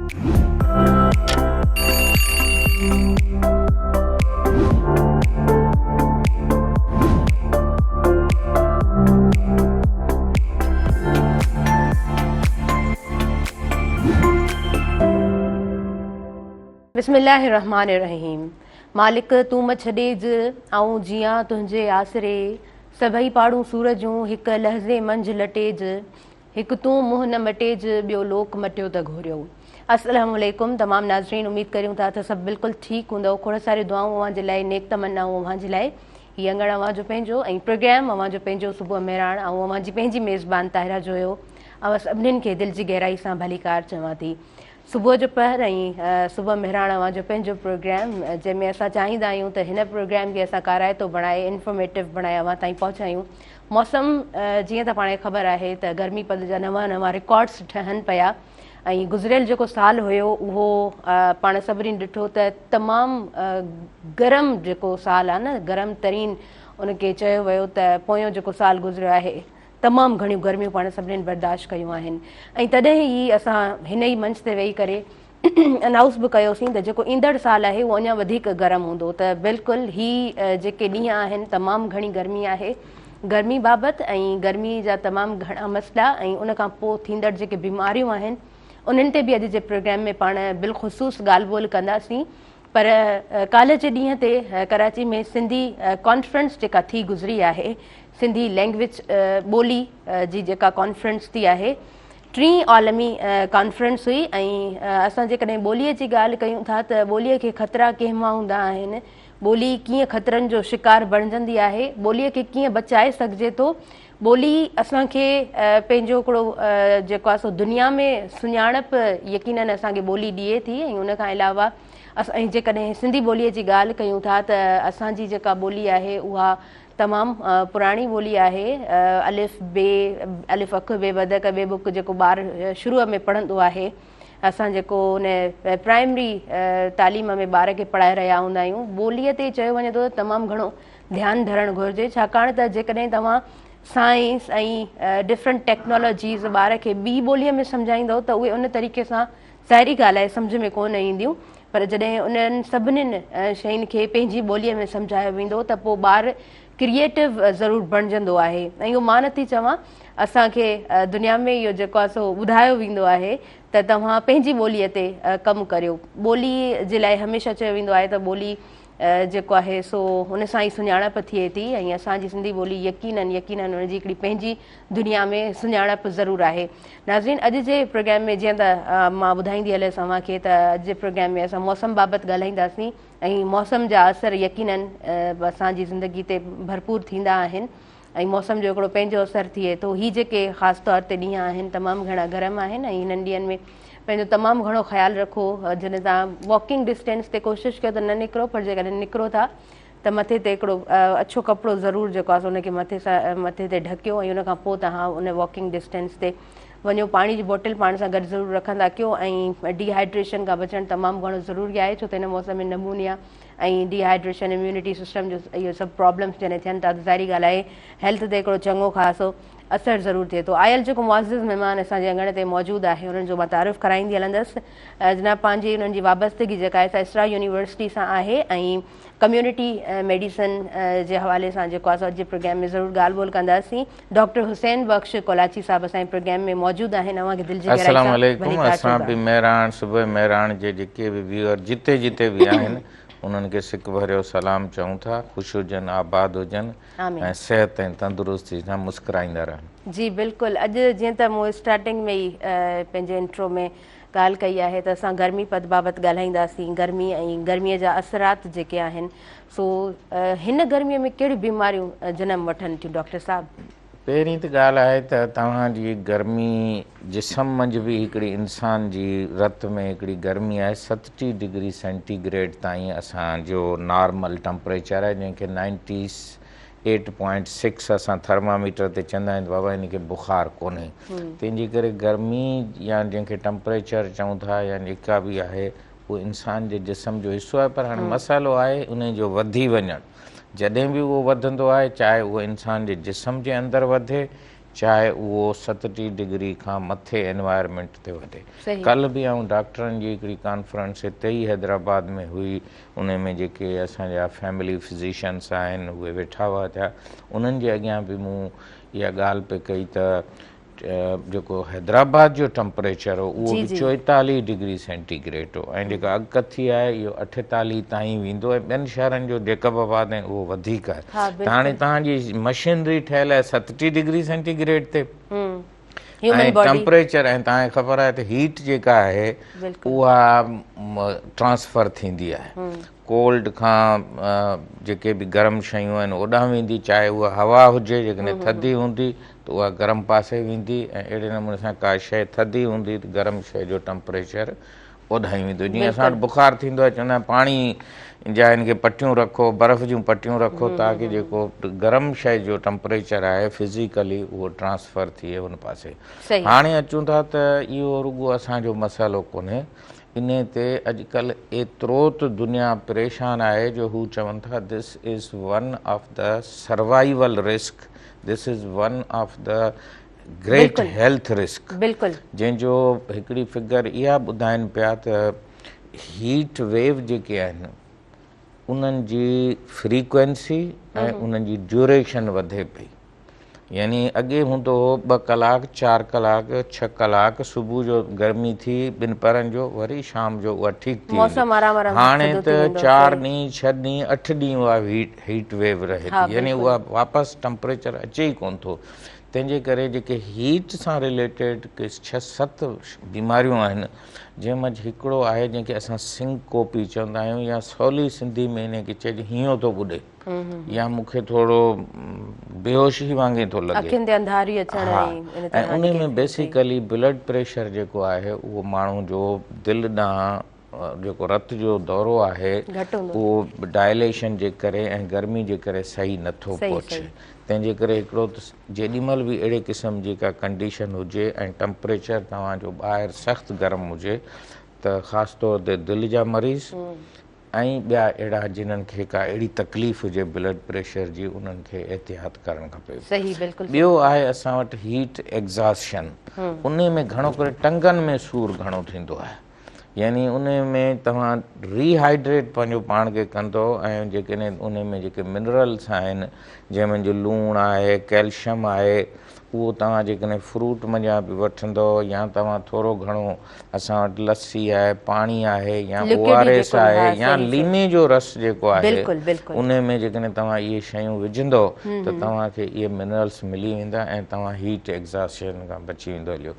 بسم الله الرحمٰن الرحيم مالڪ تون م ڇڏيج آئون جيان تنهنجي آسري سڀئي پاڙون سور جون هڪ لحظي منجهه لٽيج هڪ تون منهن نه مٽيج ٻيو لوڪ مٽيو ته گهوريو. السلام عليڪم تمام ناظرين اميد ڪريون ٿا ته سڀ بلڪل ٺيڪ هوندؤ کوڙ ساريون دعائون اوهان جي لاء نيڪ تمنائون اوهان جي لاء هي اڱڻ اوهان جو پنهنجو ۽ پروگرام اوهان جو پنهنجو صبح مهراڻ آئون اوهان جي پنهنجي ميزبان طاهره جويو اوهان سڀنين کي دل جي گهرائي سان ڀليڪار چوان ٿي صبح جو پهر ۽ صبح مهراڻ اوهان جو پنهنجو پروگرام جنهن ۾ اسان چاهيندا آهيون ته هن پروگرام کي اسان ڪارائتو بڻائي انفارميٽو بڻائي اوهان تائين پهچايون موسم جيئن ته پاڻ کي خبر آهي ته گرمي پد جا نوان نوان رڪارڊس ٺهن پيا ۽ گذريل جيڪو سال هيو اهو پاڻ سڀني ڏٺو ته تمام گرم جيڪو سال آهي نه گرم ترين ان کي چيو ويو ته پويون جيڪو سال گذريو آهي تمام گهڻيون گرميون پاڻ سڀني برداشت ڪيون آهن ۽ تڏهن ئي اسان هن ئي منچ تي ويهي ڪري انائونس به ڪيوسين ته جيڪو ايندڙ سال آهي اهو اڃا وڌيڪ گرم هوندو ته بلڪل هي جيڪي ڏينهن آهن تمام گهڻي گرمي آهي گرمي بابت ۽ گرمي جا تمام گهڻا مسئلا ۽ ان کان پوء ٿيندڙ جيڪي بيماريون آهن انهن تي به اڄ جي پروگرام ۾ پاڻ بالخصوص ڳالهه ٻولهه ڪنداسين پر ڪالهه جي ڏينهن تي ڪراچي ۾ سنڌي ڪانفرنس جيڪا ٿي گذري آهي سنڌي لينگويج ٻولي جي جيڪا ڪانفرنس ٿي آهي ٽين عالمي ڪانفرنس هئي ۽ اسان جيڪڏهن ٻوليء جي ڳالهه ڪيون ٿا ته ٻوليء کي خطرا ڪنهن مان هوندا آهن ٻولي ڪيئن خطرن جو شڪار بڻجندي آهي ٻوليء کي ڪيئن بچائي سگهجي ٿو ٻولي اسان کي پنهنجو هڪڙو جيڪو آهي سو دنيا ۾ سڃاڻپ يقينن اسان کي ٻولي ڏئي ٿي ۽ ان کان علاوه اسان جيڪڏهن سنڌي ٻوليء جي ڳالهه ڪيون ٿا ته اسان جي جيڪا ٻولي آهي اها تمام پراڻي ٻولي آهي الف بي الف اک بي بدڪ بي بڪ جيڪو ٻار شروع ۾ پڙهندو آهي اسان جيڪو ان پرائمري تعليم ۾ ٻار کي پڙهائي رهيا هوندا آهيون ٻوليء تي چيو وڃي ٿو ته تمام گهڻو ڌيان ڌرڻ گهرجي ڇاڪاڻ ته جيڪڏهن توهان سائنس ۽ ڊفرنٽ ٽيڪنالاجيز ٻار کي ٻي ٻوليء ۾ سمجهائيندو ته اهي ان طريقي سان ظاهري ڳالهه آهي سمجهه ۾ ڪونه اينديون پر جڏهن انهن سڀنين شين کي پنهنجي ٻوليء ۾ سمجهايو ويندو ته پوء ٻار ڪريئيٽو ضرور بڻجندو آهي ۽ اهو مان نٿي چوان اسان کي دنيا ۾ اهو جيڪو آهي سو ٻڌايو ويندو آهي ته توهان پنهنجي ٻوليء تي ڪم ڪريو ٻولي جي لاء هميشه چيو ويندو آهي ته ٻولي جيڪو آهي سو ان سان ئي سڃاڻپ ٿئي ٿي ۽ اسان جي سنڌي ٻولي يقينن يقينن ان جي هڪڙي پنهنجي دنيا ۾ سڃاڻپ ضرور آهي. ناظرين اڄ جي پروگرام ۾ جيئن ته مان ٻڌائيندي هليس اوهان کي ته اڄ جي پروگرام ۾ اسان موسم بابت ڳالهائينداسين ۽ موسم جا اثر يقينن اسان جي زندگي تي ڀرپور ٿيندا آهن ۽ موسم جو هڪڙو پنهنجو اثر ٿئي ٿو هي جيڪي خاص طور تي ڏينهن آهن تمام گهڻا گرم آهن ۽ هنن ڏينهن ۾ پنهنجو تمام گهڻو خيال رکو جڏهن توهان واڪنگ ڊسٽينس تي ڪوشش ڪيو ته نه نڪرو پر جيڪڏهن نڪرو ٿا ته مٿي تي هڪڙو اڇو ڪپڙو ضرور جيڪو آهي سو ان کي مٿي سان مٿي تي ڍڪيو ۽ ان کان پوء توهان ان واڪنگ ڊسٽينس تي وڃو پاڻي جي بوٽل پاڻ سان گڏ ضرور رکندا ڪيو ۽ ڊي هائيڊريشن کان بچڻ تمام گهڻو ضروري آهي ڇو ته هن موسم ۾ pneumonia ۽ D hydration immunity system جو اهو سڀ پرابلمس جڏهن ٿين ٿا ته ظاهري ڳالهه آهي هيلٿ تي هڪڙو چڱو خاصو اثر ضرور ٿئي ٿو آيل جيڪو معزز مهمان اسان جي اڱڻ تي موجود آهي انهن جو مان تعارف ڪرائيندي هلندس جناب پنهنجي انهن جي وابستگي جيڪا آهي سا اسرا يونيورسٽي سان آهي ۽ ڪميونٽي ميڊيسن جي حوالي سان جيڪو آهي سو اڄ جي پروگرام ۾ ضرور ڳالهه ٻولهه ڪنداسين ڊاڪٽر حسين بخش ڪولاچي صاحب اسان جي پروگرام ۾ موجود آهن اوهان کي دل جي گهرائي سان السلام عليڪم ڀليڪار اسان چوندا. به مهراڻ صبح مهراڻ جي جيڪي به ويوئر جتي جتي به آهن انهن کي سڪ ڀريو سلام چئون ٿا خوش هجن آباد هجن آمين. ۽ صحت ۽ تندرستي سان مسڪرائيندا رهن. جي بلڪل اڄ جيئن ته مون اسٽارٽنگ ۾ ئي پنهنجي انٽرو ۾ ڳالهه ڪئي آهي ته اسان گرمي پد بابت ڳالهائينداسين گرمي ۽ گرمي جا اثرات جيڪي آهن سو هن گرمي ۾ ڪهڙيون بيماريون جنم وٺن ٿيون ڊاڪٽر صاحب. پهرين ته ڳالهه آهي ته توهان جي گرمي جسم منجهه به هڪڙي انسان جي رت ۾ هڪڙي گرمي آهي 37 ڊگري سينٽي گريڊ تائين اسان جو نارمل ٽمپريچر آهي جنهن کي نائنٽي ايٽ پوائنٽ سڪس اسان ٿرماميٽر تي چوندا آهيون ته بابا هن کي بخار ڪونهي تنهن جي ڪري گرمي يا جنهن کي ٽمپريچر چئون ٿا يا جيڪا به آهي اهو انسان جي جسم جو حصو آهي پر هاڻي مسئلو آهي انهي جو وڌي وڃڻ جڏهن به اهو وڌندو آهي چاهي اهو انسان جي جسم جي اندر وڌي چاهي اهو 37 ڊگري کان مٿي انوائرمينٽ تي وڃي. ڪالهه به آئون ڊاڪٽرن جي هڪڙي ڪانفرنس هتي ئي حيدرآباد ۾ هئي، انهي ۾ جيڪي اسان جا فيملي فزيشنس آهن اهي ويٺا هئا ٿيا، انهن جي اڳيان به مون اها ڳالهه پئي ڪئي ته جيڪو حيدرآباد جو ٽمپريچر هو اهو به 44 ڊگري سينٽي گريڊ هو ۽ جيڪا اڳڪٿي آهي اهو 48 تائين ويندو ۽ ٻين شهرن جو جيڪب آباد ۽ اهو وڌيڪ آهي ته هاڻي توهان جي مشينري ٺهيل آهي 37 ڊگري سينٽي گريڊ تي ۽ ٽمپريچر ۽ توهان کي خبر آهي ته هيٽ جيڪا آهي اها ٽرانسفر ٿيندي آهي ڪولڊ کان جيڪي به گرم شيون آهن اوڏانهن ويندي چاهي اها هوا هجي جيڪڏهن ٿڌي هوندي ته اها گرم پاسي ويندي ۽ اهڙي نموني سان ڪا شيء ٿڌي هوندي ته گرم شيء جو ٽمپريچر اوڏانهن ويندو جيئن اسان وٽ بخار ٿيندو آهي چوندا آهن پاڻي جا هن کي پٽيون رکو برف جون پٽيون رکو تاڪه جيڪو گرم شيء جو ٽمپريچر آهي فزيڪلي اهو ٽرانسفر ٿئي ان پاسي هاڻي اچون ٿا ته اهو رڳو اسان جو مسئلو ڪونهي انهي تي اڄڪلهه ايترو ته دنيا پريشان آهي جو هو چون ٿا this is one of the survival risk this is one of the great health risk بلڪل جنهن جو هڪڙي فگر اها ٻڌائن پيا ته هيٽ ويو جيڪي آهن انهن جي فريڪوئنسي ۽ انهن جي ڊيوريشن وڌي پئي يعني اڳي هوندو هو 2 ڪلاڪ 4 ڪلاڪ 6 ڪلاڪ صبح جو گرمي ٿي ٻنپهرن جو وري شام جو اها ٺيڪ ٿي ويندي هاڻي ته 4 ڏينهن 6 ڏينهن 8 ڏينهن اها هيٽ ويو رهي ٿي يعني اها واپس ٽمپريچر اچي ئي ڪونه ٿو تنهن جي ڪري جيڪي هيٽ سان رليٽيڊ ڪي 6 7 بيماريون آهن جنهن منجهه هڪڙو آهي جنهن کي اسان سنڪوپي چوندا آهيون يا سولي سنڌي ۾ ان کي چئجي هينئون ٿو ٻڏي يا مون کي ٿورو بيهوشي وانگي ٿو لڳي. اکين تي انڌاري اچڻ ۽ ان طرح ۽ ان ۾ بيسيڪلي بلڊ پريشر جيڪو آهي اهو ماڻهو جو دل ڏانهن جيڪو رت جو دورو آهي اهو ڊائليشن جي ڪري ۽ گرمي جي ڪري صحيح نٿو پهچي تنهن جي ڪري هڪڙو ته جيڏي مهل به اهڙي قسم جي ڪا ڪنڊيشن هجي ۽ ٽمپريچر توهان جو ٻاهر سخت گرم هجي ته خاص طور تي دل جا مريض ۽ ٻيا اهڙا جنھن کي ڪا اهڙي تڪليف هجي بلڊ پريشر جي انهن کي احتياط ڪرڻ کپي. صحيح بلڪل ٻيو آهي اسان وٽ هيٽ ايگزاسشن انهي ۾ گهڻو ڪري ٽنگن ۾ سور گهڻو ٿيندو آهي يعني انهي ۾ توهان ري هائيڊريٽ پنهنجو پاڻ کي ڪندو ۽ جيڪڏهن انهي ۾ جيڪي منرلس آهن جنهن ۾ جو لوڻ آهي ڪيلشم آهي اهو توهان جيڪڏهن فروٽ منجهان به وٺندو يا توهان ٿورو گهڻو اسان وٽ لسي آهي پاڻي آهي يا او آر ايس آهي يا ليمي جو رس جيڪو آهي انهي ۾ جيڪڏهن توهان اهي شيون وجهندو ته توهان کي اهي منرلس ملي ويندا ۽ توهان هيٽ ايگزاسشن کان بچي ويندو هليو.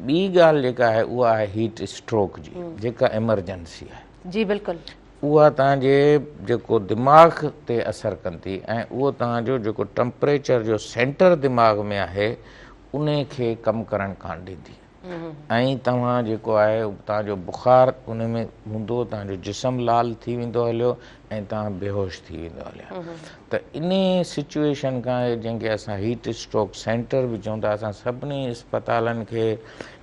ٻي ڳالهه جيڪا آهي اها آهي هيٽ اسٽروڪ جي جيڪا ايمرجنسي آهي. جي بلڪل. اها توهان جي جيڪو دماغ تي اثر ڪندي ۽ اهو توهان جو جيڪو ٽمپريچر جو سينٽر دماغ ۾ آهي انهي کي ڪم ڪرڻ ڪانه ڏيندي ۽ توهان جيڪو آهي توهان جو بخار ان ۾ هوندو توهان جو جسم لال ٿي ويندو هليو ۽ توهان بيهوش ٿي ويندو هليا ته انهي سچويشن کان جنهن کي اسان هيٽ اسٽروڪ سينٽر به چون ٿا اسان سڀني اسپتالن کي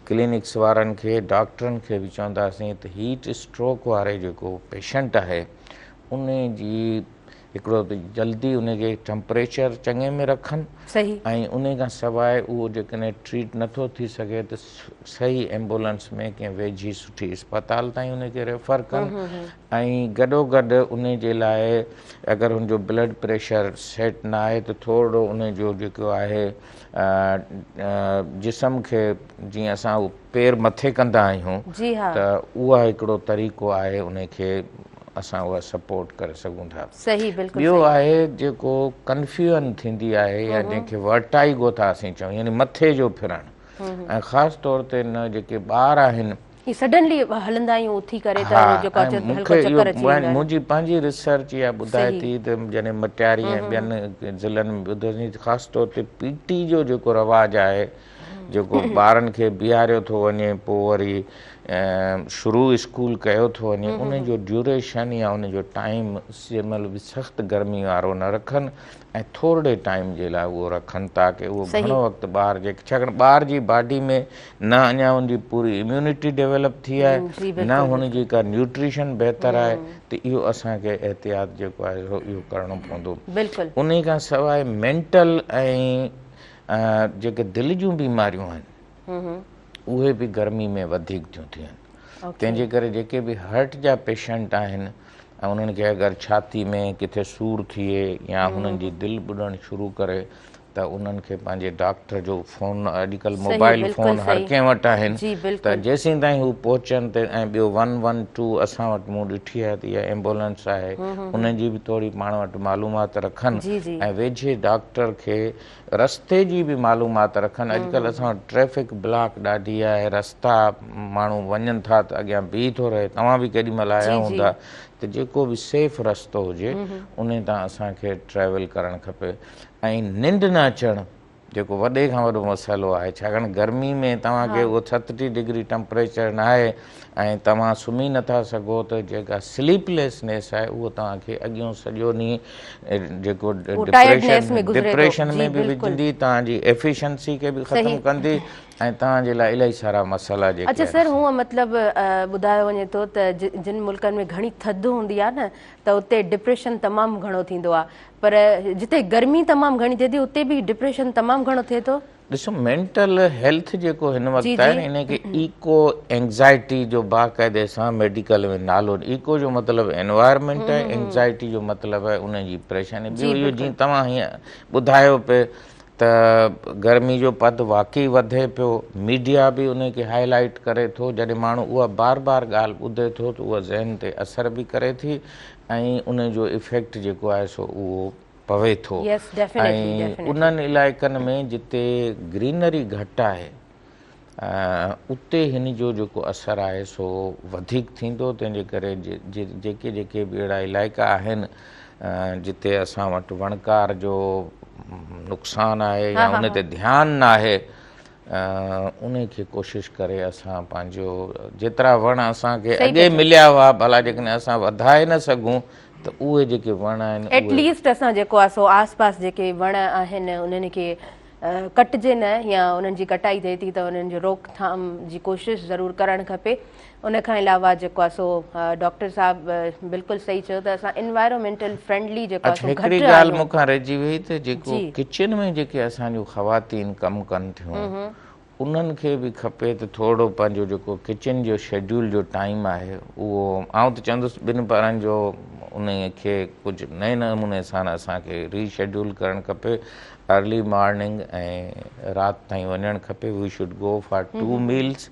ڪلينڪس وارن کي ڊاڪٽرن کي به چونداسين ته هيٽ اسٽروڪ واري جيڪو پيشنٽ آهي انهي جي هڪڙو ته جلدي ان کي ٽمپريچر چڱي ۾ رکن ۽ ان کان سواء اهو جيڪڏهن ٽريٽ نٿو ٿي سگهي ته صحيح ايمبولنس ۾ ڪنهن ويجهي سٺي اسپتال تائين ان کي ريفر ڪن ۽ گڏو گڏ ان جي لاء اگر ان جو بلڊ پريشر سيٽ نه آهي ته ٿورڙو ان جو جيڪو آهي جسم کي جيئن اسان پير مٿي ڪندا آهيون ته اها هڪڙو طريقو آهي ان کي اسان اها سپورٽ ڪري سگهون ٿا. ٻيو آهي جيڪو ڪنفيوئن ٿيندي آهي يا جنهن کي ورٽائيگو ٿا اسين چئون يعني مٿي جو ڦرڻ ۽ خاص طور تي نه جيڪي ٻار آهن. هي سڊنلي هلندا آهيون اٿي ڪري ته جيڪو اچي هلڪو چڪر اچي ويندا آهن. منهنجي پنهنجي ريسرچ اها ٻڌائي ٿي ته جڏهن مٽياري ۽ ٻين ضلعن ۾ ٻڌوسين خاص طور تي پي ٽي جو جيڪو رواج آهي جيڪو ٻارن کي بيهاريو ٿو وڃي پوء وري شروع اسڪول ڪيو ٿو وڃي ان جو ڊيوريشن يا ان جو ٽائيم جنهن مهل به سخت گرمي وارو نه رکن ۽ ٿورڙي ٽائيم جي لاء اهو رکن تاڪه اهو گهڻو وقت ٻار جي ڇاڪاڻ ٻار جي باڊي ۾ نه اڃا ان جي پوري اميونٽي ڊيولپ ٿي آهي نه هن جي ڪا نيوٽريشن بهتر آهي ته اهو اسان کي احتياط جيڪو آهي سو اهو ڪرڻو پوندو. بلڪل. انهي کان سواء مينٽل ۽ جيڪي دل جون بيماريون آهن اهي به گرمي ۾ وڌيڪ ٿيون ٿين تنهن جي ڪري جيڪي به هرٽ جا پيشنٽ آهن ۽ انهن کي اگر ڇاتي ۾ ڪٿي سور ٿئي يا هنن جي دل ٻڏڻ شروع ڪري ته انهن کي پنهنجي ڊاڪٽر جو فون اڄڪلهه موبائل فون هر ڪنهن وٽ آهن ته جيسين تائين هو پهچن ته ۽ ٻيو ون ون ٽو اسان وٽ مون ڏٺي آهي ته اها ايمبولنس آهي انهن جي به ٿوري پاڻ وٽ معلومات رکن ۽ ويجهي ڊاڪٽر کي رستي جي به معلومات رکن اڄڪلهه اسان وٽ ٽريفڪ بلاڪ ڏاڍي آهي رستا ماڻهو وڃن ٿا ته اڳيان بيهي ٿو رهي توهان به ڪيڏي مهل آيا هوندا ته جيڪو به سيف رستو هجي انهي تان اسان کي ٽريول ڪرڻ کپي ۽ ننڊ نه اچڻ جيڪو وڏي کان وڏو مسئلو آهي ڇاڪاڻ گرمي ۾ توهان کي اهو 37 ڊگري ٽمپريچر ناهي ۽ توهان سمهي نٿا سگهو ته جيڪا سليپ ليسنيس آهي اهو توهان کي اڳيون سڄو ڏينهن جيڪو ڊپريشن ڊپريشن ۾ به وجهندي توهان جي ايفيشنسي کي به ختم ڪندي ۽ توهان جي لاء الاهي سارا مسئلا جيڪي اچها سر هونء مطلب ٻڌايو وڃي ٿو ته جن ملڪن ۾ گهڻي ٿڌ هوندي آهي نه ته اتي ڊپريشن تمام گهڻو ٿيندو آهي پر جتي گرمي تمام گهڻي ٿئي ٿي اتي به ڊپريشن تمام گهڻو ٿئي ٿو. ڏسو مينٽل هيلٿ جيڪو هن وقت آهي نه ان کي ايڪو اينگزائٽي جو باقاعدي سان ميڊيڪل ۾ نالو ايڪو جو مطلب انوائرمينٽ آهي اينگزائٽي جو مطلب آهي ان جي پريشاني ٻيو اهو جيئن توهان هيئن ٻڌايو پئي ته گرمي جو پد واقعي وڌي پيو ميڊيا به ان کي هائي لائيٽ ڪري ٿو جڏهن ماڻهو اها بار بار ڳالهه ٻڌي ٿو ته اها ذهن تي اثر به ڪري ٿي ۽ ان جو افيڪٽ جيڪو آهي سو اهو پوي ٿو ۽ انهن علائقن ۾ جتي گرينري گهٽ آهي اتي هن جو جيڪو اثر آهي سو وڌيڪ ٿيندو تنهن جي ڪري جيڪي جيڪي به اهڙا علائقا آهن جتي اسان وٽ وڻڪار جو نقصان آهي يا ان تي ڌيان ناهي انهي کي ڪوشش ڪري اسان پنهنجو جيترا وڻ اسان کي اڳي مليا هئا ڀلا جيڪڏهن اسان وڌائي نه سگهون ته اهي جيڪي وڻ آهن ايٽ ليسٽ اسان جيڪو آهي سو آس پاس جيڪي وڻ آهن انهن کي ڪٽجي نه يا انهن جي ڪٽائي ٿئي ٿي ته انهن جو روڪ ٿام جي ڪوشش ضرور ڪرڻ کپي ان کان علاوه جيڪو آهي سو ڊاڪٽر صاحب بلڪل صحيح چيو ته اسان انوائرومينٽل فرينڊلي جيڪو آهي سو گهٽ هڪڙي ڳالهه مون کان رهجي وئي ته جيڪو ڪچن ۾ جيڪي اسان جون خواتين ڪم ڪن ٿيون انهن کي به کپي ته ٿورو پنهنجو جيڪو ڪچن جو شيڊيول جو ٽائيم آهي اهو آئون ته چوندس ٻن پهرن جو انهي کي ڪجهه نئين نموني سان اسان کي ري شيڊيول ڪرڻ کپي ارلي مارننگ ۽ رات تائين وڃڻ کپي we should go for two meals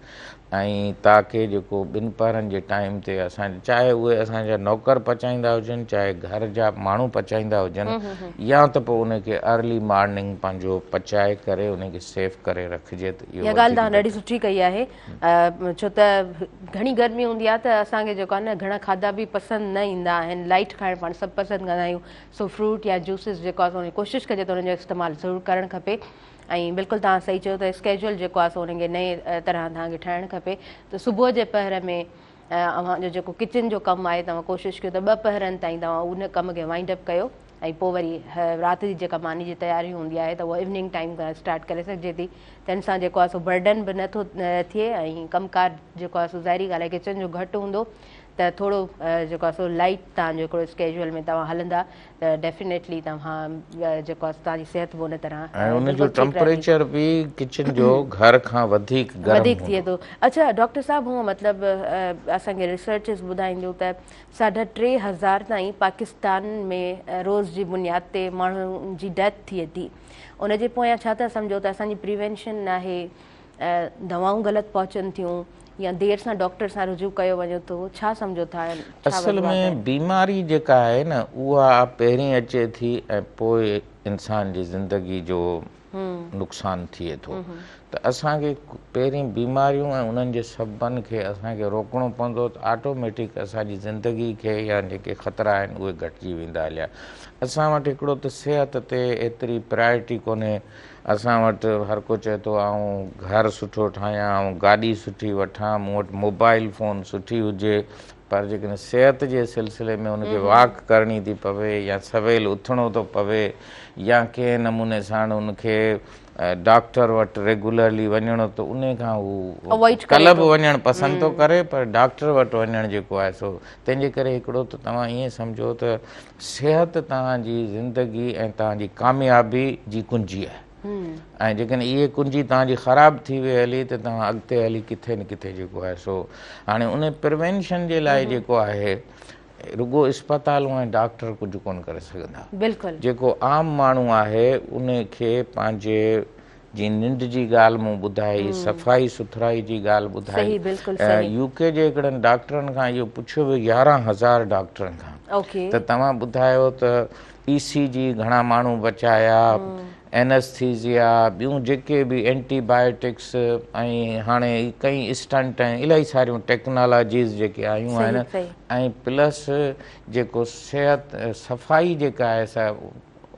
۽ تاڪه جيڪو ٻن پهرن جي ٽائيم تي اسان چاهي اهي اسان جا نوڪر پچائيندا هجن چاهي گهر جا ماڻهو پچائيندا هجن يا ته پوء ان کي ارلي مارننگ پنهنجو پچائي ڪري ان کي سيف ڪري رکجي ته اهو اها ڳالهه توهان ڏاڍي سٺي ڪئي آهي ڇو ته گهڻي گرمي هوندي آهي ته اسان کي جيڪو آهي نه گهڻا کاڌا به پسند نه ايندا آهن لائيٽ کائڻ پاڻ سڀ پسند ڪندا آهيون سو فروٽ يا جوسز جيڪو آهي سو ڪوشش ڪجي ته ان جو استعمال ضرور ڪرڻ کپي ۽ بلڪل توهان صحيح چيو ته اسڪيجول جيڪو آهي سو ان کي نئين طرح توهان کي ٺاهڻ کپي ته صبح جي پهر ۾ اوهان جو جيڪو ڪچن جو ڪم آهي توهان ڪوشش ڪيو ته ٻه پهرن تائين توهان ان ڪم کي وائنڊ اپ ڪيو ۽ پوء وري رات جي جيڪا ماني جي تياري هوندي آهي ته اها ايوننگ ٽائيم کان اسٽارٽ ڪري سگهجي ٿي تنهن سان جيڪو آهي سو برڊن به نٿو ٿئي ۽ ڪم ڪار جيڪو آهي سو ظاهري ڳالهه آهي ڪچن جو گهٽ هوندو ته ٿورو جيڪو آهي سو لائيٽ توهان جو هڪڙو اسڪيجول ۾ توهان هلندا ته ڊيفينيٽلي توهان جيڪو آهي توهان جي صحت به ان طرح ۽ ان جو ٽمپريچر به ڪچن جو گهر کان وڌيڪ گرم وڌيڪ ٿئي ٿو. اڇا ڊاڪٽر صاحب هونء مطلب اسان کي ريسرچز ٻڌائينديون ته ساڍا 3000 تائين پاڪستان ۾ روز جي بنياد تي ماڻهن جي ڊيٿ ٿئي ٿي ان جي پويان ڇا ٿا سمجهو ته اسان جي پريوينشن ناهي دوائون غلط پهچن ٿيون يا دير سان ڊاڪٽر سان رجوع ڪيو وڃي ٿو ڇا سمجهو ٿا ڇا اصل ۾ بيماري جيڪا آهي نه اها پهرين اچي ٿي ۽ پوء انسان جي زندگي جو نقصان ٿئي ٿو ته اسان کي پهرين بيماريون ۽ انهن جي سببن کي اسان کي روڪڻو پوندو ته آٽوميٽڪ اسان جي زندگي کي يا جيڪي خطرا آهن اهي گهٽجي ويندا هليا اسان وٽ هڪڙو ته صحت تي ايتري پرائرٽي ڪونهي اسان وٽ هر ڪو چئي ٿو آئون گهر سٺو ٺاهيان، آئون گاڏي سٺي وٺان، مون وٽ موبائل فون سٺي هجي پر جيڪڏهن صحت جي سلسلي ۾ ان کي واڪ ڪرڻي ٿي پوي يا سويل اٿڻو ٿو پوي يا ڪنهن نموني ساڻ ان کي ڊاڪٽر وٽ ريگولرلي وڃڻو ته ان کان هو ڪلب وڃڻ پسند ٿو ڪري پر ڊاڪٽر وٽ وڃڻ جيڪو آهي سو تنهن جي ڪري هڪڙو ته توهان ائين سمجهو ته صحت توهان جي زندگي ۽ توهان جي ڪاميابي جي ڪنجي آهي. ۽ جيڪڏهن اهي ڪنجي توهان جي خراب ٿي وئي هلي ته توهان اڳتي هلي ڪٿي نه ڪٿي جيڪو آهي سو هاڻي ان پريوينشن جي لاء جيڪو آهي رڳو اسپتالون ۽ ڊاڪٽر ڪجهه ڪونه ڪري سگهندا. بلڪل. جيڪو عام ماڻهو آهي ان کي پنهنجي جيئن ننڊ جي ڳالهه مون ٻڌائي، صفائي سٿرائي جي ڳالهه ٻڌائي. صحيح بلڪل صحيح. يو ڪي جي هڪڙن ڊاڪٽرن کان اهو پڇيو ويو 11,000 ڊاڪٽرن کان ته توهان ٻڌايو ته اي سي جي گهڻا ماڻهو بچايا، اينسٿيزيا، ٻيون جيڪي به اينٽي بايوٽڪس ۽ هاڻي ڪئين اسٽنٽ ۽ الاهي ساريون ٽيڪنالاجيز جيڪي آيون آهن ۽ پلس جيڪو صحت صفائي جيڪا آهي سا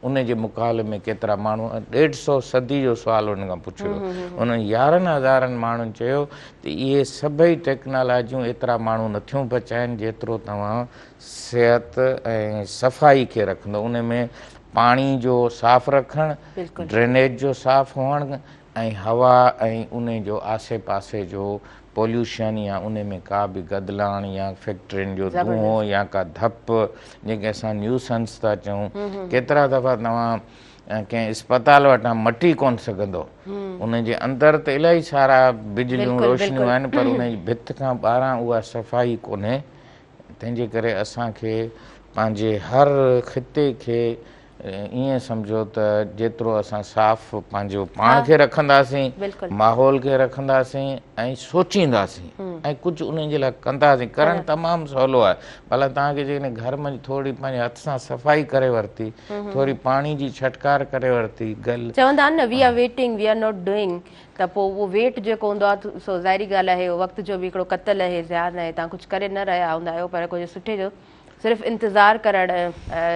ان جي مقابلي ۾ ڪيترا ماڻهو 150 صدي جو سوال انهن کان پڇيو ويو انهن 11,000 ماڻهن چيو ته اهي سڀئي ٽيڪنالاجيون ايترا ماڻهو نٿيون بچائن جيترو توهان صحت ۽ صفائي کي رکندو ان ۾ پاڻي جو صاف رکڻ، ڊرينيج جو صاف هئڻ ۽ هوا ۽ ان جو آسي پاسي جو پوليوشن يا ان ۾ ڪا به گدلاڻ يا فيڪٽرين جو دونهون يا ڪا ڌپ جنهن کي اسان نيوسنس ٿا چئون ڪيترا دفعا توهان ڪنهن اسپتال وٽان مٽي ڪون سگهندو ان جي اندر ته الاهي سارا بجليون روشنيون آهن پر ان جي ڀت کان ٻاهران اها صفائي ڪونهي تنهن جي ڪري اسان کي پنهنجي هر خطي کي ائين سمجهو ته جيترو اسان صاف پنهنجو پاڻ کي رکنداسين، ماحول کي رکنداسين ۽ سوچينداسين ۽ ڪجهه انهن جي لاء ڪنداسين، ڪرڻ تمام سولو آهي. ڀلا توهان کي جيڪڏهن گهر منجهه ٿوري پنهنجي هٿ سان صفائي ڪري ورتي، ٿوري پاڻي جي ڇٽڪار ڪري ورتي، گل. چوندا آهن نه we are waiting we are not doing ته پوء اهو ويٽ جيڪو هوندو آهي سو ظاهري ڳالهه آهي اهو وقت جو به هڪڙو قتل آهي زيان آهي توهان ڪجهه ڪري نه رهيا هوندا آهيو پر ڪجهه سٺي جو صرف انتظار ڪرڻ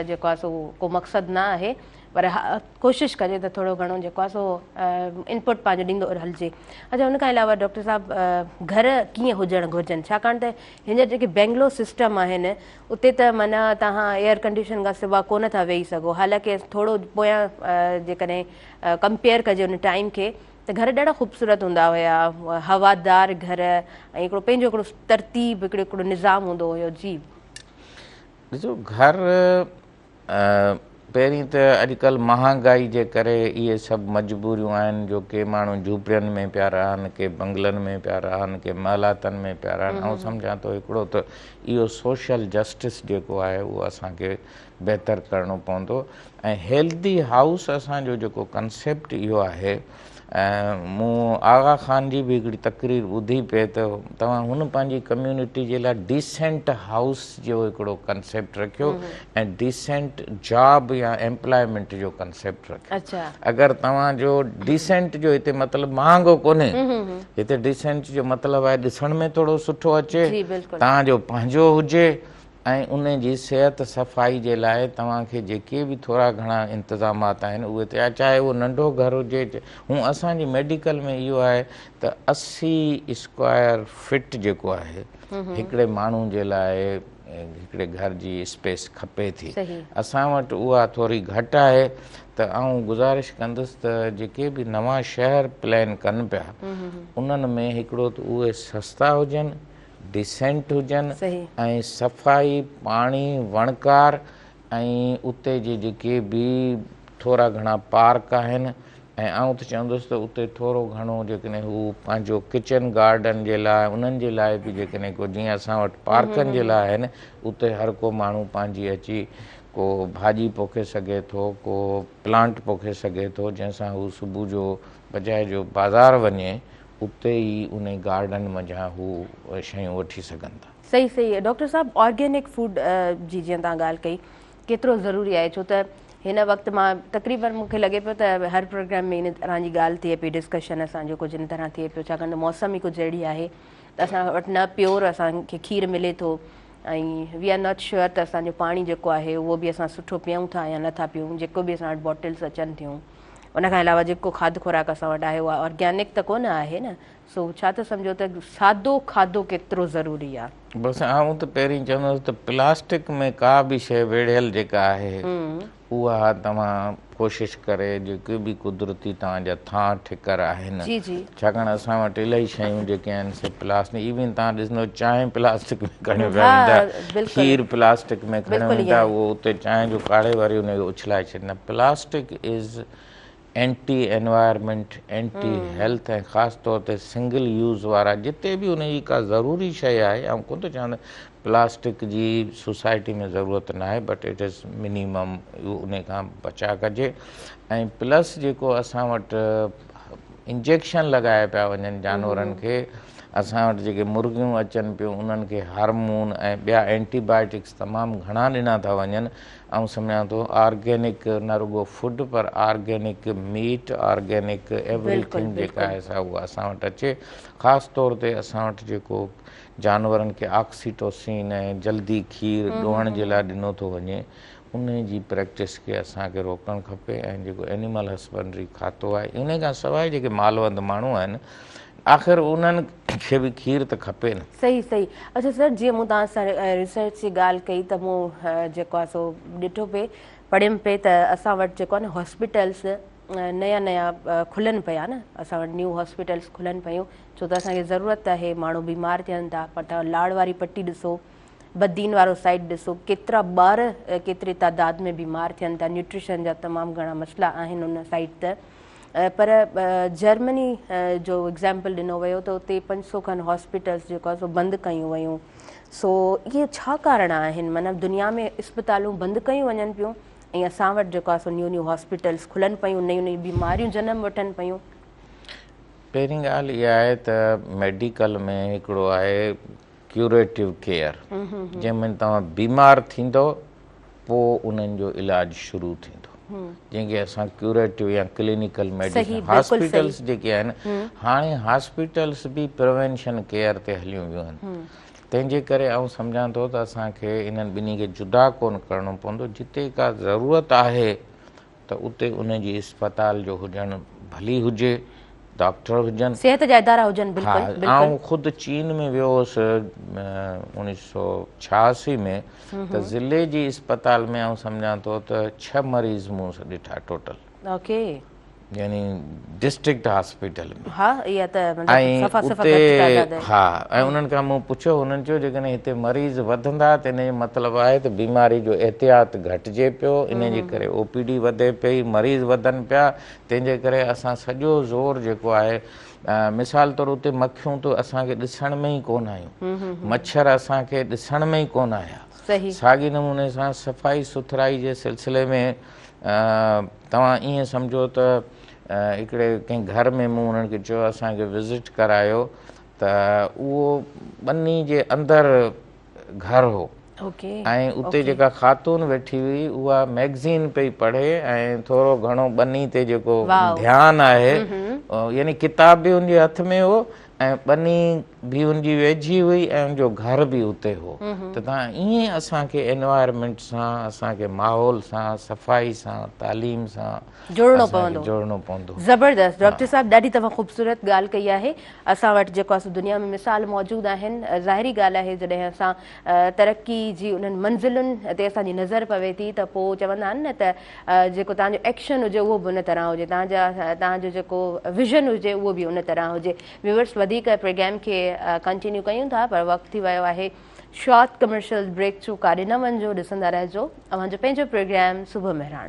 جيڪو آهي سو ڪو مقصد نه آهي پر ها ڪوشش ڪجي ته ٿورو گهڻو جيڪو آهي سو انپٽ پنهنجو ڏيندو هلجي. اڇا ان کان علاوه ڊاڪٽر صاحب گهر ڪيئن هجڻ گهرجن ڇاڪاڻ ته هينئر جيڪي بينگلو سسٽم آهن اتي ته معنيٰ توهان ايئر ڪنڊيشن کان سوا ڪونه ٿا ويهي سگهو حالانڪه ٿورو پويان جيڪڏهن ڪمپيئر ڪجي ان ٽائيم کي ته گهر ڏاڍا خوبصورت هوندا هيا هوادار گهر ۽ هڪڙو پنهنجو هڪڙو ترتيب هڪڙو هڪڙو نظام هوندو هيو جي. ڏسو گهر پهرين ته اڄڪلهه مهانگائي جي ڪري اهي سڀ مجبوريون آهن جو ڪي ماڻهو جهوپڙين ۾ پيا رهن ڪي بنگلن ۾ پيا رهن ڪي محلاتن ۾ پيا رهن آئون سمجهان ٿو هڪڙو ته اهو سوشل جسٽس جيڪو آهي اهو اسان کي بهتر ڪرڻو پوندو ۽ هيلدي هائوس اسان جو جيڪو ڪنسيپٽ اهو آهي مون آغا خان جي به هڪڙي تقرير ٻڌي پئي ته توهان هن پنهنجي ڪميونٽي جي لاء ڊيسينٽ هائوس جو هڪڙو ڪنسيپٽ رکيو ۽ ڊيسينٽ جاب يا ايمپلائمينٽ جو ڪنسيپٽ رکيو اگر توهان جو ڊيسينٽ جو هتي مطلب مهانگو ڪونهي هتي ڊيسينٽ جو مطلب آهي ڏسڻ ۾ ٿورو سٺو اچي توهان جو پنهنجو هجي ۽ ان جي صحت صفائي جي لاء توهان کي جيڪي به ٿورا گهڻا انتظامات آهن اهي ته چاهي اهو ننڍو گهر هجي هون اسان جي ميڊيڪل ۾ اهو آهي ته 80 اسڪوائر فٽ جيڪو آهي هڪڙي ماڻهو جي لاء هڪڙي گهر جي اسپيس کپي ٿي اسان وٽ اها ٿوري گهٽ آهي ته آئون گذارش ڪندس ته جيڪي به نوان شهر پلان ڪن پيا انهن ۾ هڪڙو ته اهي سستا هجن ڊيسينٽ هجن ۽ صفائي، پاڻي، وڻڪار ۽ اتي جي جيڪي به ٿورا گهڻا پارڪ آهن ۽ آئون ته چوندس ته اتي ٿورو گهڻو جيڪڏهن هو پنهنجو ڪچن گارڊن جي لاء انهن جي لاء به جيڪڏهن ڪو جيئن اسان وٽ پارڪن جي لاء آهن اتي هر ڪو ماڻهو پنهنجي اچي ڪو ڀاڄي پوکي سگهي ٿو ڪو پلانٽ پوکي سگهي ٿو جنهن سان هو صبح جو بجاء جو بازار وڃي اتي ئي انهي گارڊن منجهان هو شيون وٺي سگهن ٿا. صحيح صحيح ڊاڪٽر صاحب آرگينڪ فوڊ جي جيئن توهان ڳالهه ڪئي ڪيترو ضروري آهي ڇو ته هن وقت مان تقريبن مون کي لڳي پيو ته هر پروگرام ۾ ان طرح جي ڳالهه ٿئي پئي ڊسڪشن اسان جو ڪجهه ان طرح ٿئي پيو ڇاڪاڻ ته موسم ئي ڪجهه اهڙي آهي ته اسان وٽ نه پيور اسان کي کير ملي ٿو ۽ وي آر not sure ته اسان جو پاڻي جيڪو آهي اهو به اسان سٺو پيئون ٿا يا نه ٿا پيئون جيڪو به اسان وٽ باٽلس اچن ٿيون ان کان علاوه جيڪو کاڌ خوراڪ اسان وٽ آهي اها آرگينڪ ته ڪونه آهي نه سو ڇا ٿا سمجهو ته سادو کاڌو ڪيترو ضروري آ. بس آئون ته پهرين چوندس ته پلاسٽڪ ۾ ڪا به شيء ويڙهيل جيڪا آهي اها توهان ڪوشش ڪري جيڪي به قدرتي توهان جا ٿان ٺڪر آهن ڇاڪاڻ اسان وٽ الاهي شيون جيڪي آهن سي پلاسٽڪ ايون توهان ڏسندو چانهه پلاسٽڪ ۾ کڻيو پيا ويندا کير پلاسٽڪ ۾ کڻيو ويندا اهو اتي چانهه جو ڪاڙهي وري ان کي اڇلائي ڇڏيندا پلاسٽڪ از اينٽي انوائرمينٽ، اينٽي هيلٿ ۽ خاص طور تي سنگل يوز وارا جتي به ان جي ڪا ضروري شيء آهي آئون ڪونه ٿو چوان ته پلاسٽڪ جي سوسائٽي ۾ ضرورت ناهي بٽ it is minimum ان کان بچاء ڪجي ۽ پلس جيڪو اسان وٽ انجيڪشن لڳايا پيا وڃن جانورن کي اسان وٽ جيڪي مرغيون اچن پيون انهن کي هارمون ۽ ٻيا اينٽي بائيوٽڪس تمام گهڻا ڏنا ٿا وڃن آئون سمجهان ٿو آرگينڪ نه رڳو فوڊ پر آرگينڪ ميٽ آرگينڪ ايوري ٿنگ جيڪا آهي سا اها اسان وٽ اچي خاص طور تي اسان وٽ جيڪو جانورن کي آڪسيٽوسين ۽ جلدي کير ڏوهڻ جي لاء ڏنو ٿو وڃي انهي جي پريڪٽس کي اسان کي روڪڻ کپي ۽ جيڪو اينيمل هسبنڊري کاتو آهي انهي کان سواء جيڪي مالوند ماڻهو آهن آخر انهن کي به کير ته کپي نه. صحيح صحيح اڇا سر جيئن مون توهان سان ريسرچ جي ڳالهه ڪئي ته مون جيڪو آهي سو ڏٺو پئي پڙهيم پئي ته اسان وٽ جيڪو آهي نه هاسپيٽلس نيا نيا کلن پيا نه اسان وٽ نيو هاسپيٽلس کلن پيون ڇو ته اسان کي ضرورت آهي ماڻهو بيمار ٿين ٿا پر توهان لاڙ واري پٽي ڏسو بدين وارو سائيڊ ڏسو ڪيترا ٻار ڪيتري تعداد ۾ بيمار ٿين ٿا نيوٽريشن جا تمام گهڻا مسئلا آهن ان سائيڊ ته پر جرمني جو ايگزامپل ڏنو ويو ته اتي 500 کن هاسپيٽلس جيڪو آهي سو بند ڪيون ويون سو اهي ڇا ڪارڻ آهن معنيٰ دنيا ۾ اسپتالون بند ڪيون وڃن پيون ۽ اسان وٽ جيڪو آهي سو نيو نيو هاسپيٽلس کلن پيون نيون نيون بيماريون جنم وٺن پيون. پهرين ڳالهه اها آهي ته ميڊيڪل ۾ هڪڙو آهي ڪيوريٽو ڪيئر جنهن ۾ توهان بيمار ٿيندؤ پوء انهن جو علاج شروع ٿيندو جنهن کي اسان ڪيوريٽو يا ڪلينيڪل ميڊيسن هاسپيٽلس جيڪي آهن هاڻي هاسپيٽلس به پريونشن ڪيئر تي هليون ويون آهن تنهن جي ڪري آئون سمجهان ٿو ته اسان کي انهن ٻنهي کي جدا ڪونه ڪرڻو پوندو جتي ڪا ضرورت آهي ته اتي ان جي اسپتال جو هجڻ ڀلي هجي، ڊاڪٽر هجن. صحت جا ادارا هجن بلڪل بلڪل. آئون خود چين ۾ ويو هوس 1986 ۾ ته ضلعي جي اسپتال ۾ آئون سمجهان ٿو ته 6 مريض مون ڏٺا ٽوٽل. اوڪي. يعني ڊسٽرڪٽ هاسپيٽل ۾. ها اها ته مطلب صفا صفا گهٽ تعداد آهي. ها ۽ انهن کان مون پڇيو انهن چيو جيڪڏهن هتي مريض وڌندا ته ان جو مطلب آهي ته بيماري جو احتياط گهٽجي پيو ان جي ڪري او پي ڊي وڌي پئي مريض وڌن پيا تنهن جي ڪري اسان سڄو زور جيڪو آهي مثال طور اتي مکيون ته اسان کي ڏسڻ ۾ ئي ڪونه آيون مڇر اسان کي ڏسڻ ۾ ئي ڪونه آيا ساڳي نموني سان صفائي سٿرائي جي سلسلي ۾ توهان ائين سمجهو ته هڪڙي ڪنهن گهر ۾ مون انهن کي چيو اسان کي وزٽ ڪرايو ته اهو ٻني جي اندر گهر هو ۽ اتي جيڪا خاتون ويٺي هئي اها ميگزين پئي پڙهي ۽ ٿورو گهڻو ٻني تي جيڪو ڌيان آهي يعني ڪتاب به ان جي هٿ ۾ هو ۽ ٻني به ان جي ويجهي هئي ۽ ان جو گهر به اتي هو ته تان ائين اسان کي انوائرمينٽ سان اسان کي ماحول سان صفائي سان تعليم سان جوڙڻو پوندو جوڙڻو پوندو. زبردست ڊاڪٽر صاحب ڏاڍي توهان خوبصورت ڳالهه ڪئي آهي اسان وٽ جيڪو آهي سو دنيا ۾ مثال موجود آهن ظاهري ڳالهه آهي جڏهن اسان ترقي جي انهن منزلن تي اسان جي نظر پوي ٿي ته پوء چوندا آهن نه ته جيڪو توهان جو ايڪشن هجي اهو به ان طرح هجي توهان جا توهان جو جيڪو ويزن هجي اهو به ان طرح هجي ويورس وڌيڪ پروگرام کي ڪنٽينيو ڪيون ٿا پر وقت ٿي ويو آهي شارٽ ڪمرشل بريڪ جو ڪاڏي نه وڃجو ڏسندا رهجو اوهان جو پنهنجو پروگرام صبح مهراڻ.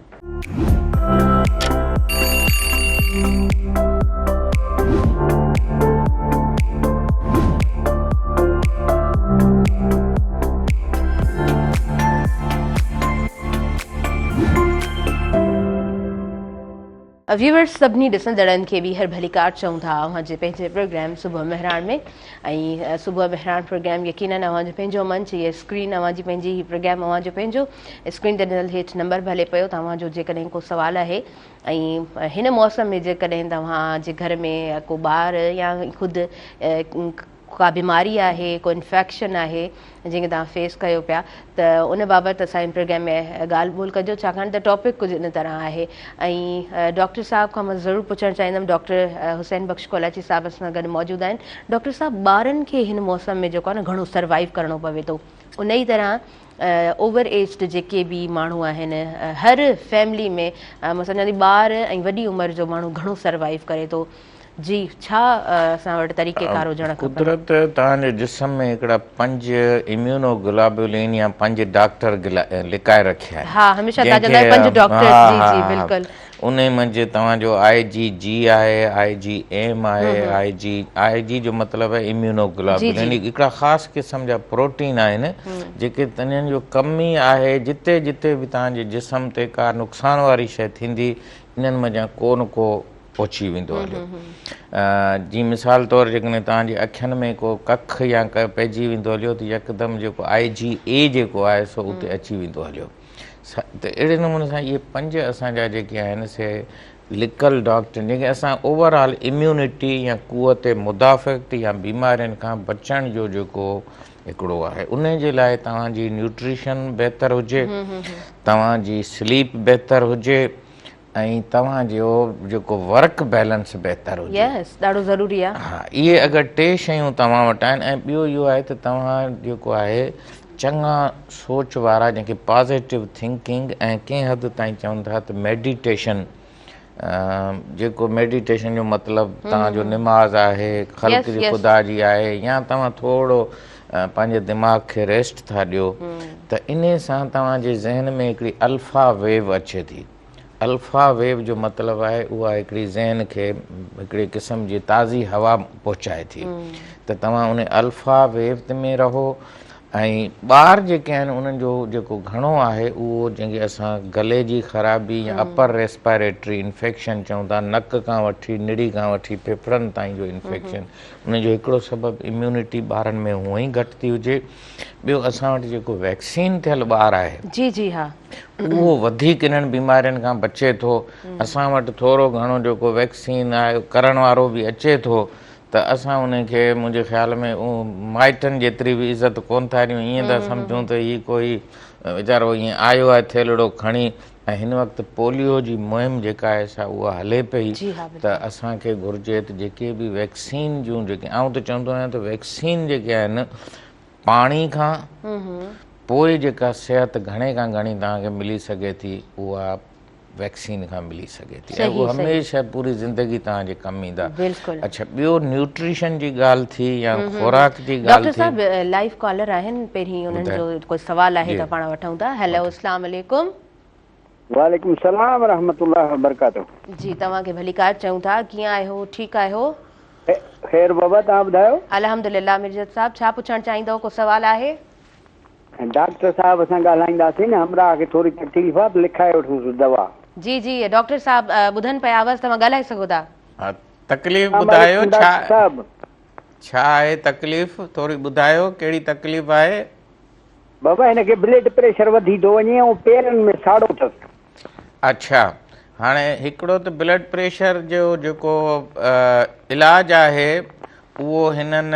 ويورس سڀني ڏسندڙن کي ٻيهر ڀليڪار چئون ٿا اوهان جي پنهنجي پروگرام صبح مهراڻ ۾ ۽ صبح مهراڻ پروگرام يقينن اوهان جو پنهنجو منچ هي اسڪرين اوهان جي پنهنجي هي پروگرام اوهان جو پنهنجو اسڪرين تي ڏنل هيٺ نمبر به هلي پيو توهان جو جيڪڏهن ڪو سوال آهي ۽ هن موسم ۾ جيڪڏهن توهان جي گهر ۾ ڪو ٻار يا خود ڪا بيماري آهي ڪو انفيڪشن آهي جنهن کي توهان فيس ڪيو پيا ته ان بابت اسان ان پروگرام ۾ ڳالهه ٻولهه ڪجو ڇاڪاڻ ته ٽاپڪ ڪجهه ان طرح آهي ۽ ڊاڪٽر صاحب کان مان ضرور پڇڻ چاهيندم ڊاڪٽر حسين بخش ڪولاچي صاحب اسان سان گڏ موجود آهن ڊاڪٽر صاحب ٻارن کي هن موسم ۾ جيڪو آهي نه گهڻو سروائيو ڪرڻو پوي ٿو ان ئي طرح اوور ايجڊ جيڪي به ماڻهو آهن هر فيملي ۾ مان سمجهان ٿي ٻار ۽ وڏي عمر جو ماڻهو گهڻو سروائيو ڪري ٿو. جي ڇا اسان وٽ طريقيڪار هجڻ کپن؟ قدرت توهان جي جسم ۾ هڪڙا 5 اميونو گلابولين يا 5 ڊاڪٽر لڪائي رکيا آهن. ها هميشه توهان چوندا آهيو 5 ڊاڪٽرز جي جي بلڪل. انهي منجهه توهان جو آء جي جي آهي، آء جي ايم آهي، آء جي آء جي جو مطلب آهي اميونو گلابولين هڪڙا خاص قسم جا پروٽين آهن جيڪي تنهن جو ڪم ئي آهي جتي جتي به توهان جي جسم تي ڪا نقصان واري شيء ٿيندي انهن منجهان ڪو نه ڪو پهچي ويندو هليو. جيئن مثال طور جيڪڏهن توهان جي اکين ۾ ڪو ڪک يا ڪ پئجي ويندو هليو ته يڪدم جيڪو آء جي اي جيڪو آهي سو اتي اچي ويندو هليو. ته اهڙي نموني سان اهي 5 اسان جا جيڪي آهن سي لڪل ڊاڪٽر جنهن کي اسان اوور آل اميونٽي يا قوت مدافعت يا بيمارين کان بچڻ جو جيڪو هڪڙو آهي ان جي لاء توهان جي نيوٽريشن بهتر هجي، توهان جي سليپ بهتر هجي ۽ توهان جو جيڪو ورڪ بيلنس بهتر هجي. يس ڏاڍو ضروري آ. ها اهي اگر 3 شيون توهان وٽ آهن ۽ ٻيو اهو آهي ته توهان جيڪو آهي چڱا سوچ وارا جنهن کي پازيٽو ٿنڪنگ ۽ ڪنهن حد تائين چون ٿا ته ميڊيٽيشن جيڪو ميڊيٽيشن جو مطلب توهان جو نماز آهي خلق جي خدا جي آهي يا توهان ٿورو پنهنجي دماغ کي ريسٽ ٿا ڏيو ته انهي سان توهان جي ذهن ۾ هڪڙي الفا ويو اچي ٿي. الفا ويو جو مطلب آهي اها هڪڙي ذهن کي هڪڙي قسم جي تازي هوا پهچائي ٿي ته توهان ان الفا ويو ۾ رهو ۽ ٻار جيڪي آهن انهن جو جيڪو گهڻو آهي اهو جنهن کي اسان گلي جي خرابي يا اپر ريسپائريٽري انفيڪشن چئون ٿا نڪ کان وٺي نڙي کان وٺي ڦڦڙن تائين جو انفيڪشن ان جو هڪڙو سبب اميونٽي ٻارن ۾ هونئن ئي گهٽ ٿي هجي ٻيو اسان وٽ جيڪو ويڪسين ٿيل ٻار آهي جي جي ها اهو وڌيڪ انهن بيمارين کان بچي ٿو. اسان وٽ ٿورو گهڻو جيڪو ويڪسين آهي ڪرڻ وارو به اچي ٿو ته اسان ان کي منهنجي خيال ۾ مائٽن جيتري به عزت ڪونه ٿا ڏيون ائين ٿا سمجهون ته هي ڪوئي ويچارو ائين آيو آهي ٿيلهڙو کڻي ۽ هن وقت پوليو جي مهم جيڪا آهي سا اها هلي پئي ته اسان کي گهرجي ته جيڪي به ويڪسين جون جيڪي آئون ته چوندو آهيان ته ويڪسين جيڪي آهن پاڻي کان پوء جيڪا صحت گهڻي کان گهڻي توهان کي ملي سگهي ٿي اها ويڪسين کان ملي سگهي ٿي ۽ اهو هميشه پوري زندگي توهان جي ڪم ايندا. اڇا ٻيو نيوٽريشن جي ڳالهه ٿي يا خوراڪ جي ڳالهه ٿي. ڊاڪٽر صاحب لائيو ڪالر آهن پهرين انهن جو ڪو سوال آهي ته پاڻ وٺون ٿا. هيلو اسلام عليڪم. وعليڪم السلام ورحمة الله وبرڪاته. جي توهان کي ڀليڪار چئون ٿا ڪيئن آهيو ٺيڪ آهيو. خير بابا توهان ٻڌايو. الحمدلله ميرجت صاحب ڇا پڇڻ چاهيندؤ ڪو سوال آهي. ڊاڪٽر صاحب سان ڳالهائينداسين همراهه کي ٿوري تڪليف آ ته لکائي وٺونس دوا. جي جي ڊاڪٽر صاحب ٻڌن پيا آواز توهان ڳالهائي سگهو ٿا. ها تڪليف ٻڌايو ڇا ڇا آهي تڪليف ٿوري ٻڌايو ڪهڙي تڪليف آهي. بابا هن کي بليڊ پريشر وڌي ٿو وڃي ۽ پيرن ۾ ساڙو اٿس. اڇا هاڻي هڪڙو ته بلڊ پريشر جو جيڪو علاج آهي اهو هنن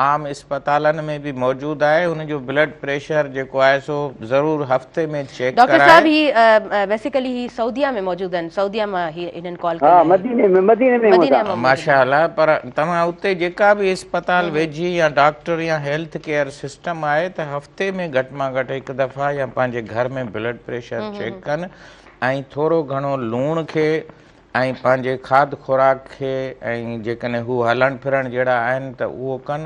عام اسپتالن ۾ به موجود آهي ان جو بلڊ پريشر جيڪو آهي سو ضرور هفتي ۾ چيڪ ڊاڪٽر صاحب هي بيسيڪلي هي سعوديه ۾ موجود آهن سعوديه مان هي هنن ڪال ڪئي آهي. ها مديني ۾ مديني ۾ هوندا. ماشاء الله پر توهان اتي جيڪا به اسپتال ويجهي يا ڊاڪٽر يا هيلٿ ڪيئر سسٽم آهي ته هفتي ۾ گهٽ مان گهٽ هڪ دفعا يا پنهنجي گهر ۾ بلڊ پريشر چيڪ ڪن ۽ ٿورو گهڻو لوڻ کي ۽ پنهنجي کاڌ خوراڪ کي ۽ جيڪڏهن هو هلڻ ڦرڻ جهڙا آهن ته اهو ڪن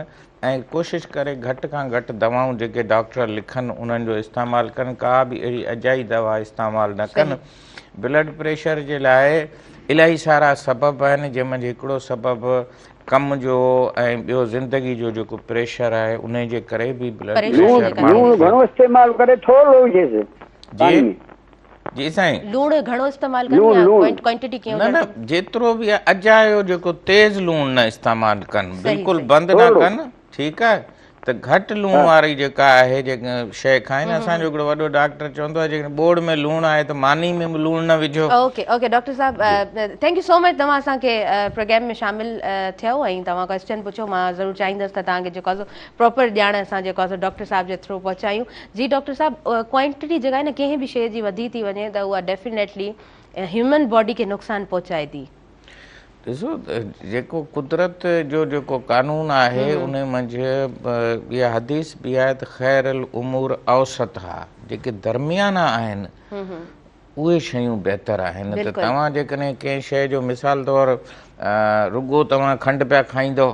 ۽ ڪوشش ڪري گهٽ کان گهٽ دوائون جيڪي ڊاڪٽر لکن انهن جو استعمال ڪن ڪا به اهڙي اجائي دوا استعمال نه ڪن بلڊ پريشر جي لاء الاهي سارا سبب آهن جنهن منجهه هڪڙو سبب ڪم جو ۽ ٻيو زندگي جو جيڪو پريشر آهي انهي جي ڪري به بلڊ پريشر ماڻهو لوڻ گهڻو استعمال ڪري ٿورڙو وجهيس جي جي سائين. لوڻ گهڻو استعمال ڪن يا ڪوانٽيٽي ڪيئن نه نه جيترو به آهي اجايو جيڪو تيز لوڻ نه استعمال ڪن بلڪل بند نه ڪن ٺيڪ آهي ته گهٽ لوڻ واري جيڪا آهي جيڪا شيء کائن اسان جو هڪڙو وڏو ڊاڪٽر چوندو آهي جيڪڏهن ٻوڙ ۾ لوڻ آهي ته ماني ۾ به لوڻ نه وجهو. اوڪي اوڪي ڊاڪٽر صاحب thank you سو مچ توهان اسان کي پروگرام ۾ شامل ٿيو ۽ توهان ڪويسچن پڇيو مان ضرور چاهيندس ته توهان کي جيڪو آهي سو پراپر ڄاڻ اسان جيڪو آهي سو ڊاڪٽر صاحب جي ٿرو پهچايون. جي ڊاڪٽر صاحب ڪوانٽٽي جيڪا آهي نه ڪنهن به شيء جي وڌي ٿي وڃي ته اها ڊيفينيٽلي هيومن باڊي کي نقصان پهچائي ٿي. ڏسو جيڪو قدرت جو جيڪو قانون آهي ان منجهه اها حديث به آهي ته خير الامور اوسطها جيڪي درميانا آهن. اهي شيون بهتر آهن ته توهان جيڪڏهن ڪنهن شيء جو مثال طور رڳو توهان کنڊ پيا کائيندو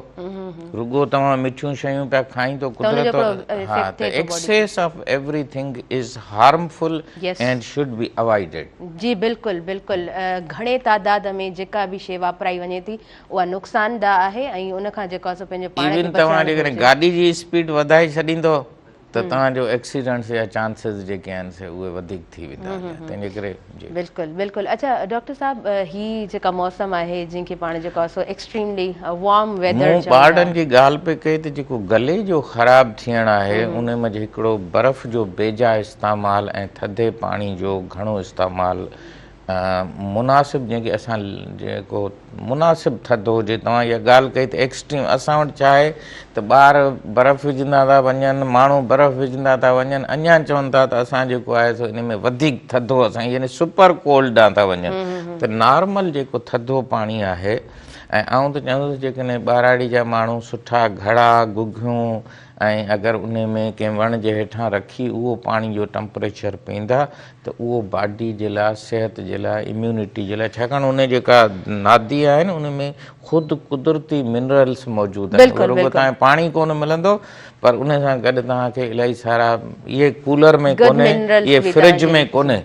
رڳو توهان مٺيون شيون پيا کائيندو قدرت ها ته excess of everything is harmful and should be avoided. جي بلڪل بلڪل گهڻي تعداد ۾ جيڪا به شيء واپرائي وڃي ٿي اها نقصان ده آهي ۽ ان کان جيڪو آهي سو پنهنجو پاڻ کي ايون توهان بچائڻ جيڪڏهن گهرجي. گاڏي جي اسپيڊ وڌائي ڇڏيندو ته توهان جو ايڪسيڊنٽس جا چانسز جيڪي آهن سي اهي وڌيڪ ٿي ويندا تنهن جي ڪري جي. بلڪل بلڪل اڇا ڊاڪٽر صاحب هي جيڪا موسم آهي جنهن کي پاڻ جيڪو آهي سو ايڪسٽريملي وارم ويدر مون چئون ٿا. ٻارڙن جي ڳالهه پئي ڪئي ته جيڪو گلي جو خراب ٿيڻ آهي ان منجهه هڪڙو برف جو بيجا استعمال ۽ ٿڌي پاڻي جو گهڻو استعمال مناسب جنهن کي اسان جيڪو مناسب ٿڌو هجي توهان اها ڳالهه ڪئي ته ايڪسٽريم اسان وٽ ڇا آهي ته ٻار برف وجهندا ٿا وڃن ماڻهو برف وجهندا ٿا وڃن اڃا چون ٿا ته اسان جيڪو آهي سو ان ۾ وڌيڪ ٿڌو اسان يعني سپر ڪولڊ ڏانهن ٿا وڃن ته نارمل جيڪو ٿڌو پاڻي آهي ۽ آئون ته چوندس جيڪڏهن ٻهراڙي جا ماڻهو سٺا گهڙا گگهيون ۽ اگر انهي ۾ ڪنهن وڻ جي هيٺان رکي اهو پاڻي جو ٽمپريچر پيئندا ته اهو باڊي جي لاء صحت جي لاء اميونٽي جي لاء ڇاڪاڻ انهي جيڪا نادي آهي نه انهي ۾ خود قدرتي منرلس موجود آهن اهو رڳو توهان کي پاڻي ڪونه ملندو پر انهي سان گڏ توهان کي الاهي سارا اهي ڪولر ۾ ڪونهي اهي فرج ۾ ڪونهي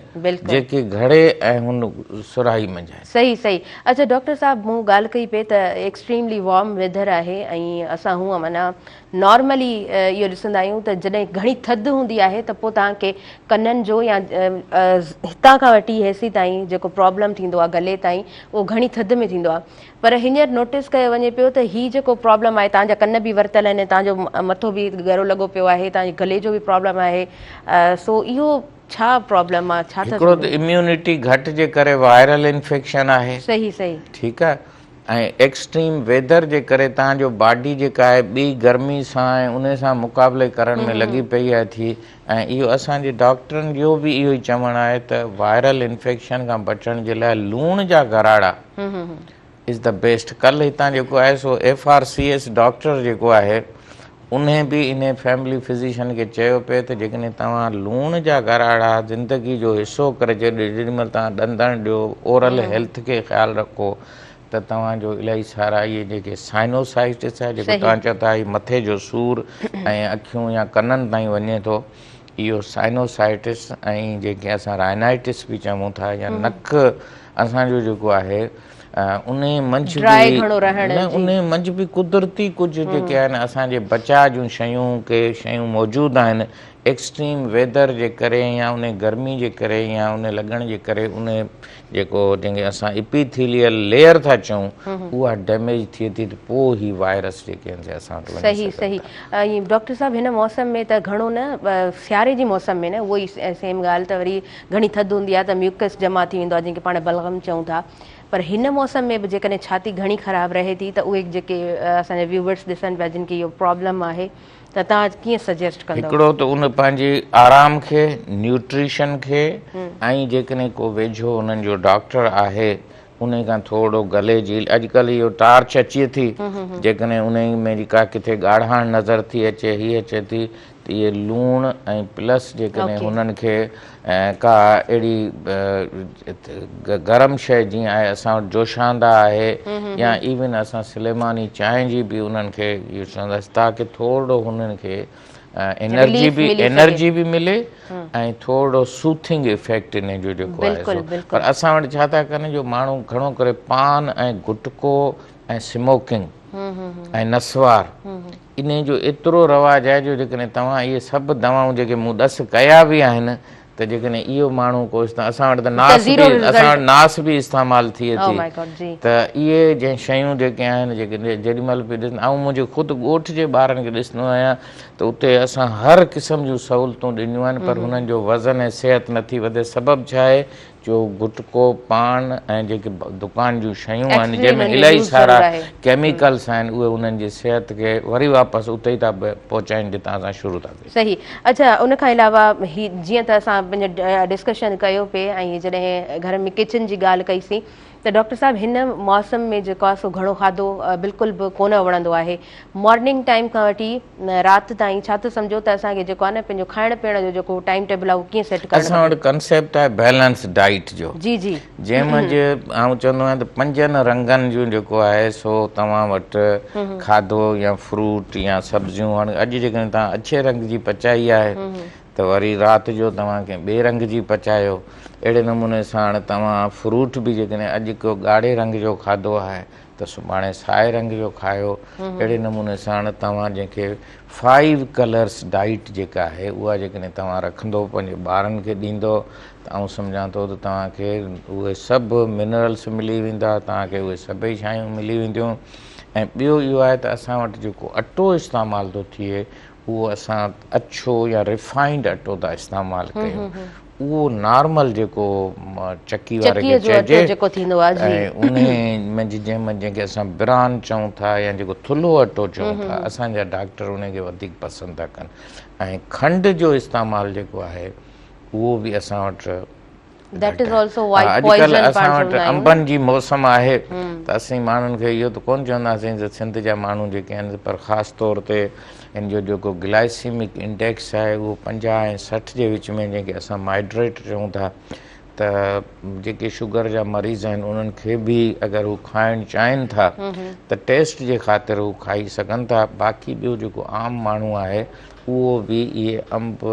جيڪي گهڙي ۽ هن سرائي منجهه آهن. صحيح صحيح اڇا ڊاڪٽر صاحب مون ڳالهه ڪئي پئي ته ايڪسٽريملي وارم ويدر آهي ۽ اسان هونء معنيٰ نارملي اهو ڏسندا آهيون ته جڏهن گهڻي ٿڌ هوندي آهي ته پوء توهان کي ڪنن جو يا هتان کان وٺي هيسي تائين جيڪو پرابلم ٿيندو آهي گلي تائين اهو گهڻي ٿڌ ۾ ٿيندو آهي پر هينئر نوٽيس ڪيو وڃي پيو ته هي جيڪو پرابلم آهي توهان جا ڪن به ورتل آهن توهان جو مٿو به ڳرو لڳو پيو آهي توهان جي گلي جو به پرابلم آهي سو اهو ڇا پرابلم آهي ڇا ٿا هڪڙو ته اميونٽي گهٽ جي ڪري وائرل انفيڪشن آهي صحيح صحيح ٺيڪ آهي ۽ ايڪسٽريم ويدر جي ڪري توهان جو باڊي جيڪا آهي ٻي گرمي سان ۽ انهي سان مقابلي ڪرڻ ۾ لڳي پئي آهي ٿي ۽ اهو اسان جي ڊاڪٽرن جو به اهو ئي چوڻ آهي ته وائرل انفيڪشن کان بچڻ جي لاء لوڻ جا گراڙا از the best ڪل هتان جيڪو آهي سو F R C S doctor جيڪو آهي انهي به انهي فيملي فزيشن کي چيو پئي ته جيڪڏهن توهان لوڻ جا گراڙا زندگي جو حصو ڪري ڇڏيو جيڏي مهل توهان ڏندڻ ڏيو اورل هيلٿ کي خيال رکو ته توهان جو الاهي سارا اهي جيڪي سائنوسائٽس آهي جيڪو توهان چئو ٿا هي مٿي جو سور ۽ اکيون يا ڪنن تائين وڃي ٿو اهو سائنوسائٽس ۽ جيڪي اسان رائنائٽس به چئون ٿا يا نڪ اسان جو جيڪو آهي انهي منجهه به نه انهي منجهه به قدرتي ڪجهه جيڪي آهن اسان جي بچاء جون شيون ڪي شيون موجود آهن ايڪسٽريم ويدر جي ڪري يا انهي گرمي جي ڪري يا انهي لڳڻ جي ڪري انهي جيڪو جنهن کي اسان اپيٿيليل ليئر ٿا چئون اها ڊيميج ٿئي ٿي ته پوء هي وائرس جيڪي آهن سي اسان وٽ وڃي صحيح سگهن صحيح ٿا. ۽ ڊاڪٽر صاحب هن موسم ۾ ته گهڻو نه سياري جي موسم ۾ نه اهو ئي سيم ڳالهه ته وري گهڻي ٿڌ هوندي آهي ته ميوڪس جمع ٿي ويندو آهي جنهن کي پاڻ بلغم چئون ٿا پر هن موسم ۾ به جيڪڏهن ڇاتي گهڻي خراب رهي ٿي ته اهي جيڪي اسان جا ويوورس ڏسن پيا جن کي اهو پرابلم آهي ته توهان ڪيئن سجيسٽ ڪندؤ؟ هڪڙو ته ان پنهنجي آرام کي، نيوٽريشن کي ۽ جيڪڏهن ڪو ويجهو انهن جو ڊاڪٽر آهي انهي کان ٿورڙو گلي جي اڄڪلهه اهو ٽارچ اچي ٿي جيڪڏهن انهي ۾ جي ڪا ڪٿي ڳاڙهاڻ نظر ٿي اچي هي اچي ٿي ته اهي لوڻ ۽ پلس جيڪڏهن هنن کي ڪا اهڙي گرم شيء جيئن آهي اسان وٽ جوشانده آهي يا ايون اسان سليماني چانهه جي به انهن کي اهو چونداسين تاڪه ٿورڙو هنن کي انرجي به انرجي به ملي ۽ ٿورڙو سوٿنگ افيڪٽ ان جو جيڪو آهي سو پر اسان وٽ ڇا ٿا ڪن جو ماڻهو گهڻو ڪري پان ۽ گٽڪو ۽ سموڪنگ ۽ نسوار انهي جو ايترو رواج آهي جو جيڪڏهن توهان اهي سڀ دوائون جيڪي مون ڏس ڪيا به آهن ته جيڪڏهن اهو ماڻهو ڪو اسان وٽ ته ناس به اسان وٽ ناس به استعمال ٿئي ٿي ته اهي جنهن شيون جيڪي آهن جيڪي جيڏي مهل به ڏسندا آئون منهنجي خود ڳوٺ جي ٻارن کي ڏسندو آهيان ته اتي اسان هر قسم جون سهولتون ڏنيون آهن پر هنن جو وزن ۽ صحت نٿي وڌي سبب ڇا آهي جو گٽڪو، پان ۽ جيڪي دڪان جون شيون آهن جنهن ۾ الاهي سارا ڪيميڪلس آهن اهي انهن جي صحت کي وري واپس اتي ئي ٿا پهچائين جتان اسان شروع ٿا ڪيون. صحيح اڇا ان کان علاوه هي جيئن ته اسان پنهنجو ڊسڪشن ڪيو پئي ۽ جڏهن گهر ۾ ڪچن جي ڳالهه ڪئي سين ته ڊاڪٽر صاحب هن موسم ۾ جيڪو آهي سو گهڻو کاڌو بلڪل به ڪونه وڻندو آهي مارننگ ٽائيم کان وٺي رات تائين ڇا ٿو سمجهو ته اسان کي جيڪو آهي نه پنهنجو کائڻ پيئڻ جو جيڪو ٽائيم ٽيبل آهي اهو ڪيئن سيٽ ڪرڻ اسان وٽ ڪنسيپٽ آهي بيلنس ڊائيٽ جو جي جي جنهن منجهه آئون چوندو آهيان ته پنجن رنگن جون جيڪو آهي سو توهان وٽ کاڌو يا فروٽ يا سبزيون هاڻي اڄ جيڪڏهن توهان اڇي رنگ جي پچائي آهي ته وري رات جو توهان ڪنهن ٻئي رنگ جي پچايو. اهڙي نموني ساڻ توهان فروٽ به جيڪڏهن اڄ ڪو ڳاڙهي رنگ جو کاڌو آهي ته سڀاڻي سائي رنگ جو کايو. اهڙي نموني ساڻ توهان جنهن کي فائيو ڪلرس ڊائيٽ جيڪا آهي اها جيڪڏهن توهان رکندو پنهنجي ٻارن کي ڏيندو ته آئون سمجهان ٿو ته توهان کي اهي سڀ منرلس ملي ويندا توهان کي اهي سڀئي شيون ملي وينديون ۽ ٻيو اهو آهي ته اسان وٽ جيڪو اٽو استعمال ٿو ٿئي اهو اسان اڇو يا ريفائنڊ اٽو ٿا استعمال ڪيون اهو نارمل جيڪو چڪي واري کي چئجي ۽ انهي منجهه جنهن منجهه جنهن کي اسان بران چئون ٿا يا جيڪو ٿلهو اٽو چئون ٿا اسان جا ڊاڪٽر انهي کي وڌيڪ پسند ٿا ڪن ۽ کنڊ جو استعمال جيڪو آهي اهو به اسان وٽ That is also white poison اڄڪلهه اسان وٽ انبن جي موسم آهي ته اسين ماڻهن کي اهو ته ڪونه چونداسين ته سنڌ جا ماڻهو جيڪي آهن پر خاص طور تي ان جو جيڪو گلائسيمڪ انڊيڪس آهي اهو 50 ۽ 60 جي وچ ۾ جنهن کي اسان مائڊريٽ چئون ٿا ته جيڪي شگر جا مريض آهن انهن کي به اگر هو کائڻ چاهين ٿا ته ٽيسٽ جي خاطر هو کائي سگهن ٿا باقي ٻيو جيڪو عام ماڻهو آهي اهو به اهي انب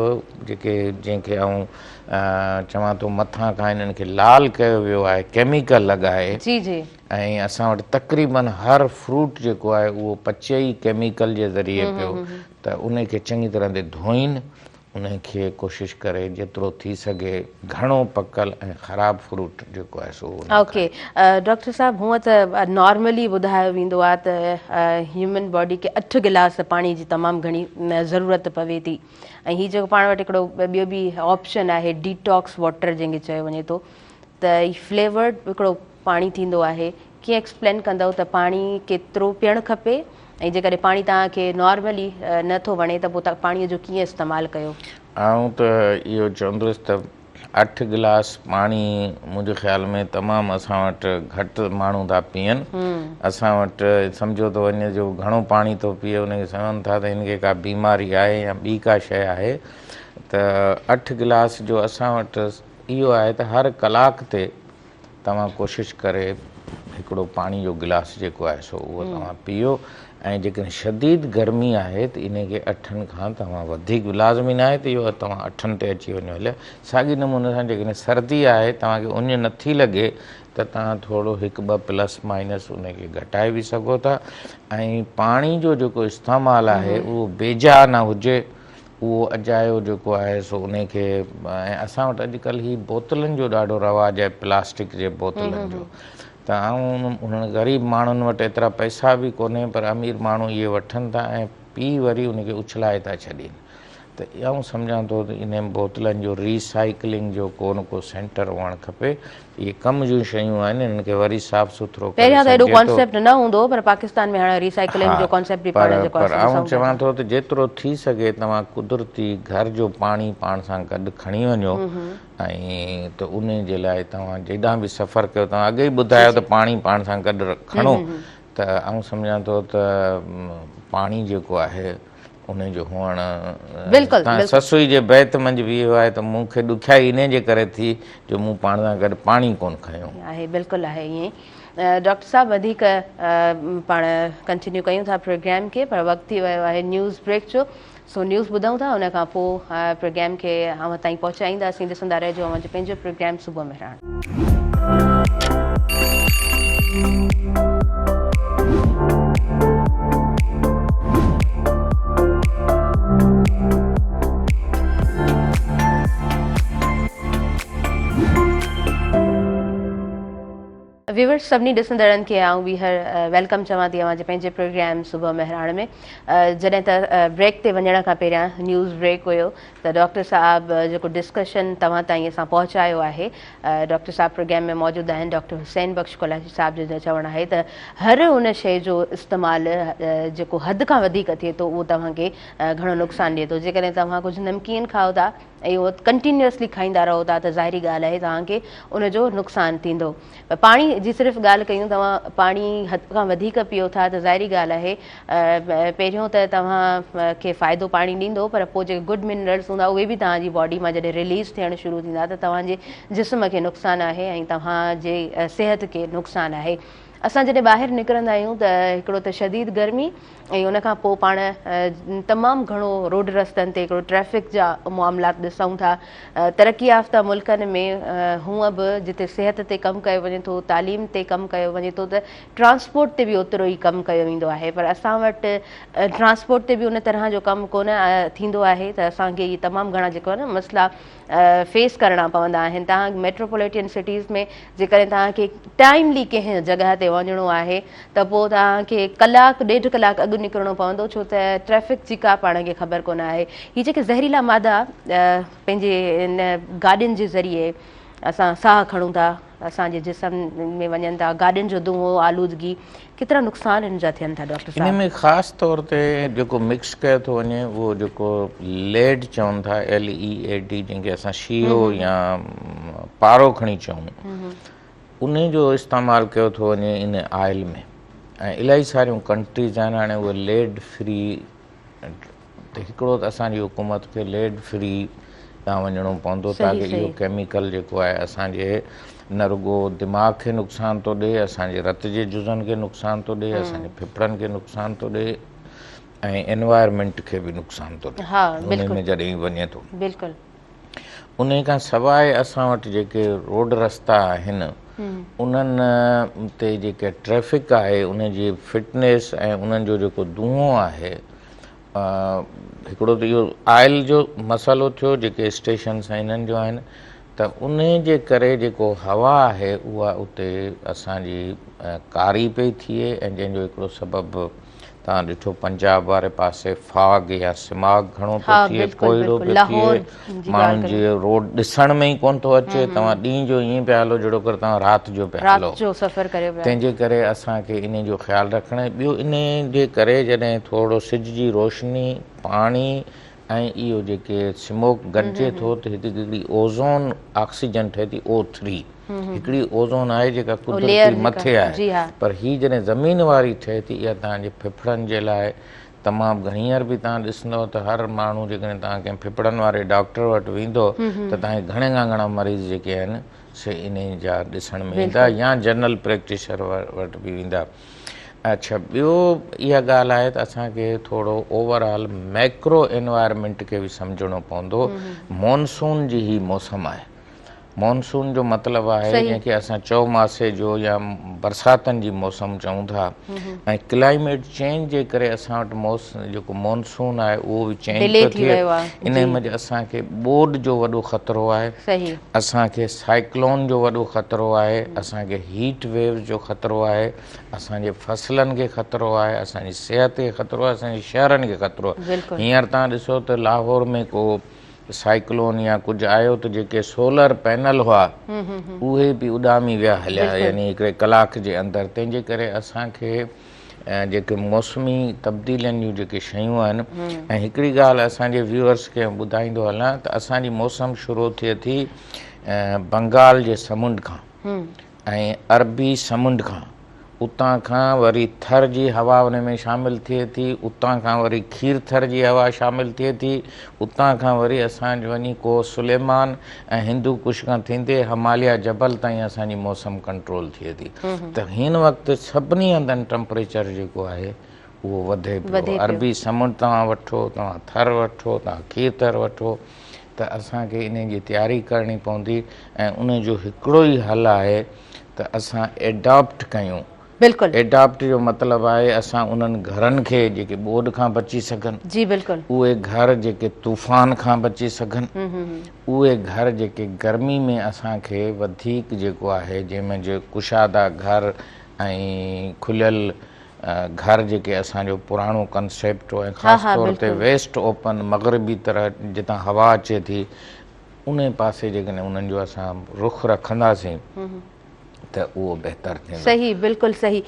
جيڪي جنهن کي آئون چوان ٿو مٿان کان انهن کي لال ڪيو ويو آهي ڪيميڪل لڳائي جي جي ۽ اسان وٽ تقريبن هر فروٽ جيڪو آهي اهو پچي ئي ڪيميڪل جي ذريعي پيو ته ان کي چڱي طرح تي ڌوئين ان کي ڪوشش ڪري جيترو ٿي سگهي گهڻو پڪل ۽ خراب فروٽ جيڪو آهي سو اهو نه اوڪي ڊاڪٽر صاحب هونء ته نارملي ٻڌايو ويندو آهي ته هيومن باڊي کي اٺ گلاس پاڻي جي تمام گهڻي ضرورت پوي ٿي ۽ هي جيڪو پاڻ وٽ هڪڙو ٻيو به آپشن آهي ڊيٽاڪس واٽر جنهن کي چيو وڃي ٿو ته هي فليورڊ هڪڙو پاڻي ٿيندو آهي ڪيئن ايڪسپلين ڪندؤ ته پاڻي ڪيترو پيئڻ کپي ۽ جيڪڏهن پاڻي توهان کي نارملي نه ٿو وڻي ته پوء پاڻي جو ڪيئن استعمال ڪيو؟ آئون ته اهو چوندس ته اٺ گلاس پاڻي منهنجي خيال ۾ تمام اسان وٽ گهٽ ماڻهو ٿا پيئن. اسان وٽ سمجهيو ٿو وڃي جو گهڻو پاڻي ٿو پيئي ان کي سمجهن ٿا ته هن کي ڪا بيماري آهي يا ٻي ڪا شيء آهي ته اٺ گلاس جو اسان وٽ اهو آهي ته هر ڪلاڪ تي توهان ڪوشش ڪري هڪڙو پاڻي جو گلاس جيڪو آهي سو اهو توهان پيئو ۽ جيڪڏهن شديد گرمي آهي ته انهي کي اٺن کان توهان وڌيڪ به لازمي ناهي ته اهو توهان اٺن تي اچي وڃو هليا ساڳي نموني سان جيڪڏهن سردي آهي توهان کي اڃ نٿي لڳي ته توهان ٿورو هڪ ٻه پلس مائنس انهي کي گهٽائي به سگهو ٿا ۽ پاڻي جو جيڪو استعمال آهي اهو بيجا نه هجي اهو اجايو جيڪو آهي سو انهي کي ۽ اسان وٽ اڄڪلهه هي بوتلن جو ڏاڍو رواج آهي پلاسٽڪ جي بوتلن جو ته آئون انهن غريب ماڻهن وٽ ايترا پئسا به ڪونهي پر امير ماڻهو اهي وٺن ٿا ۽ پي وري ان کي اڇلائي ٿا ڇڏين ته آئون سمجهان ٿو ته انهن بوتلن جو ري سائيڪلنگ جو ڪو نه ڪو سينٽر هئڻ کپي اهي ڪم جون شيون آهن انهن کي وري صاف سٿرو ڪري پهريان ته ايڏو سگهجي ٿو. ڪانسيپٽ نه هوندو هو پر پاڪستان ۾ هاڻي ري سائيڪلنگ ها جو ڪانسيپٽ به پر پاڻ جيڪو پر آهي سو آئون ڏسون پيا چوان ٿا. ٿو ته جيترو ٿي سگهي توهان قدرتي گهر جو پاڻي پاڻ سان گڏ کڻي وڃو ۽ ته انهي جي لاء توهان جيڏانهن به سفر ڪيو توهان اڳي ئي جي ٻڌايو جي ته پاڻي پاڻ سان گڏ کڻو ته آئون سمجهان ٿو ته پاڻي جيڪو آهي انهي جو هئڻ بلڪل تان بلڪل سسئي جي بيت منجهه به اهو آهي ته مون کي ڏکيائي انهي جي ڪري ٿي جو مون پاڻ سان گڏ پاڻي ڪونه کنيو. آهي بلڪل آهي ائين ئي ڊاڪٽر صاحب وڌيڪ پاڻ ڪنٽينيو ڪيون ٿا پروگرام کي پر وقت ٿي ويو آهي نيوز بريڪ جو سو نيوز ٻڌون ٿا ان کان پوء پروگرام کي اوهان تائين پهچائينداسين ڏسندا رهجو اوهان جو پنهنجو پروگرام صبح مهراڻ. ويورز سڀني ڏسندڙن کي آئون ٻيهر welcome چوان ٿي اوهان جي پنهنجي پروگرام صبح مهراڻ ۾ جڏهن ته بريڪ تي وڃڻ کان پهريان نيوز بريڪ هيو ته ڊاڪٽر صاحب جيڪو ڊسڪشن توهان تائين اسان پهچايو آهي ڊاڪٽر صاحب پروگرام ۾ موجود آهن ڊاڪٽر حسين بخش ڪولاشي صاحب جو چوڻ آهي ته هر ان شيء جو استعمال جيڪو حد کان وڌيڪ ٿئي ٿو اهو توهان کي گهڻو نقصان ڏئي ٿو جيڪڏهن توهان ڪجهه نمڪين کائو ٿا ۽ اهو ڪنٽينيوسلي کائيندا رهو ٿا ته ظاهري ڳالهه آهي توهان کي ان جو نقصان ٿيندو. پاڻي جي صرف ڳالهه ڪيون توهان پاڻي حد کان وڌيڪ پيئو ٿا ته ظاهري ڳالهه آهي پهريون ته توهان کي فائدو پاڻي ڏيندو پر پوء جيڪي گڊ منرلس هوندا اهي به توهان جي باڊي مان جڏهن رليز ٿيڻ شروع ٿيندا ته توهان جي جسم کي نقصان آهي ۽ توهان جي صحت کي نقصان آهي. اسان جڏهن ٻاهر نڪرندا آهيون ته هڪڙو ته شديد گرمي ۽ ان کان پوء پاڻ تمام گهڻو روڊ رستن تي هڪڙو ٽريفڪ جا معاملات ڏسون ٿا. ترقي يافته ملڪن ۾ هونء به جتي صحت تي ڪم ڪيو وڃي ٿو، تعليم تي ڪم ڪيو وڃي ٿو ته ٽرانسپورٽ تي به اوترو ئي ڪم ڪيو ويندو آهي پر اسان وٽ ٽرانسپورٽ تي به ان طرح جو ڪم ڪونه ٿيندو آهي ته اسان کي اهي تمام گهڻا جيڪو آهي نه مسئلا فيس ڪرڻا پوندا آهن. توهان ميٽروپوليٽن سٽيز ۾ جيڪڏهن توهان کي ٽائيملي ڪنهن جڳهه تي وڃڻو آهي ته پوء توهان کي ڪلاڪ ڏيڍ ڪلاڪ اڳ نڪرڻو پوندو ڇو ته ٽريفڪ جي ڪا پاڻ کي خبر ڪونه آهي. هي جيڪي زهريلا مادا پنهنجي ان گاڏين جي ذريعي اسان ساهه کڻون ٿا اسان جي جسم ۾ وڃن ٿا گاڏين جو دونهون آلودگي ڪيترا نقصان ان جا ٿين ٿا ڊاڪٽر ان صاحب. ۾ خاص طور تي جيڪو مڪس ڪيو ٿو وڃي اهو جيڪو ليڊ چون ٿا LEAD جنهن کي اسان شيهو يا پارو کڻي چئون انهي جو استعمال ڪيو ٿو وڃي ان آئل ۾ ۽ الاهي ساريون ڪنٽريز آهن هاڻي اهي ليڊ فري ته هڪڙو ته اسان جي حڪومت کي ليڊ فري ڏانهن وڃڻو پوندو تاڪه اهو ڪيميڪل جيڪو آهي اسان جي نه رڳو دماغ کي نقصان ٿو ڏئي اسان جي رت جي جزن کي نقصان ٿو ڏئي اسان جي ڦڦڙن کي نقصان ٿو ڏئي ۽ انوائرمينٽ کي به نقصان ٿو ڏئي ان ۾ جڏهن وڃي ٿو بلڪل ان کان سواء اسان وٽ جيڪي روڊ رستا آهن انهن تي جيڪي ٽريفڪ آهي ان جي فٽنيس ۽ انهن جو جيڪو دونهون آهي هڪڙو ته اهو آئل جو مسئلو ٿيو جيڪي اسٽيشنس انهن جو آهن ته ان جي ڪري جيڪو هوا آهي اها اتي اسان جي ڪاري پئي ٿئي ۽ جنهن جو هڪڙو سبب توهان ڏٺو پنجاب واري پاسي فاگ يا سماگ گهڻو پيو ٿئي ڪوهيڙو پيو ٿئي ماڻهن جي روڊ ڏسڻ ۾ ئي ڪونه ٿو اچي توهان ڏينهن جو ائين پيا هلو جهڙو ڪر توهان رات جو پيا هلو تنهن جي ڪري اسان کي انهي جو خيال رکڻ ٻيو انهي جي ڪري جڏهن ٿورو سج جي روشني پاڻي ۽ اهو جيڪي سموڪ گڏجي ٿو ته هڪ هڪڙي اوزون آڪسيجن ٺهي ٿي او ٿري هڪڙي اوزون آهي جيڪا قدرتي مٿي آهي پر هي جڏهن زمين واري ٺهي ٿي اها توهان جي ڦڦڙن جي لاء تمام گهڻي هينئر به توهان ڏسندو ته هر ماڻهو جيڪڏهن توهان ڪنهن ڦڦڙن واري ڊاڪٽر وٽ ويندو ته توهان کي گهڻي کان گهڻا مريض جيڪي آهن سي انهي جا ڏسڻ ۾ ايندا يا جنرل پريڪٽيشنر وٽ به ويندا. اڇا ٻيو اها ڳالهه آهي ته اسان کي ٿورو اوور آل ميڪرو انوائرمينٽ کي به سمجهڻو پوندو مونسون جي هي موسم آهي مونسون جو مطلب آهي جنهن کي اسان چئوماسي جو يا برساتن جي موسم چئون ٿا ۽ ڪلائميٽ چينج جي ڪري اسان وٽ موس جيڪو مونسون آهي اهو به چينج ٿو ٿئي ان منجهه اسان کي ٻوڏ جو وڏو خطرو آهي اسان کي سائيڪلون جو وڏو خطرو آهي اسان کي هيٽ ويوز جو خطرو آهي اسان جي فصلن کي خطرو آهي اسان جي صحت کي خطرو آهي اسان جي شهرن کي خطرو آهي هينئر تان ڏسو ته لاهور ۾ ڪو سائيڪلون يا ڪجهه آيو ته جيڪي سولر پينل هئا اهي به اڏامي ويا هليا يعني هڪڙي ڪلاڪ جي اندر تنهن جي ڪري اسان کي جيڪي موسمي تبديلين جون جيڪي شيون آهن ۽ هڪڙي ڳالهه اسان جي ويورس کي ٻڌائيندو هلان ته اسان جي موسم شروع ٿئي ٿي بنگال جي سمنڊ کان ۽ عربي سمنڊ کان، اتان کان وري ٿر جي هوا ان ۾ شامل ٿئي ٿي، اتان کان وري کير ٿر جي هوا شامل ٿئي ٿي، اتان کان وري اسان جو وڃي ڪوهه سليمان ۽ هندو ڪش کان ٿيندي هماليه جبل تائين اسان جي موسم ڪنٽرول ٿئي ٿي ته هن وقت سڀني هنڌن ٽمپريچر جيڪو آهي اهو وڌي پيو. عربي سمنڊ توهان وٺو، توهان ٿر وٺو، توهان کير ٿر وٺو ته اسان کي انهي جي تياري ڪرڻي پوندي ۽ انهي جو هڪڙو ئي حل آهي ته اسان ايڊاپٽ ڪيون. بلڪل. ايڊاپٽ جو مطلب آهي اسان انهن گهرن کي جيڪي ٻوڏ کان بچي سگهن. جي بلڪل. اهي گهر جيڪي طوفان کان بچي سگهن. اهي گهر جيڪي گرمي ۾ اسان کي وڌيڪ جيڪو آهي جنهن ۾ جو ڪشادا گهر ۽ کليل گهر جيڪي اسان جو پراڻو ڪنسيپٽ هو ۽ خاص طور تي ويسٽ اوپن مغربي طرح جتان هوا اچي ٿي انهي پاسي جيڪڏهن انهن جو اسان رخ رکنداسين ته اهو بهتر ٿيندو. صحيح بلڪل صحيح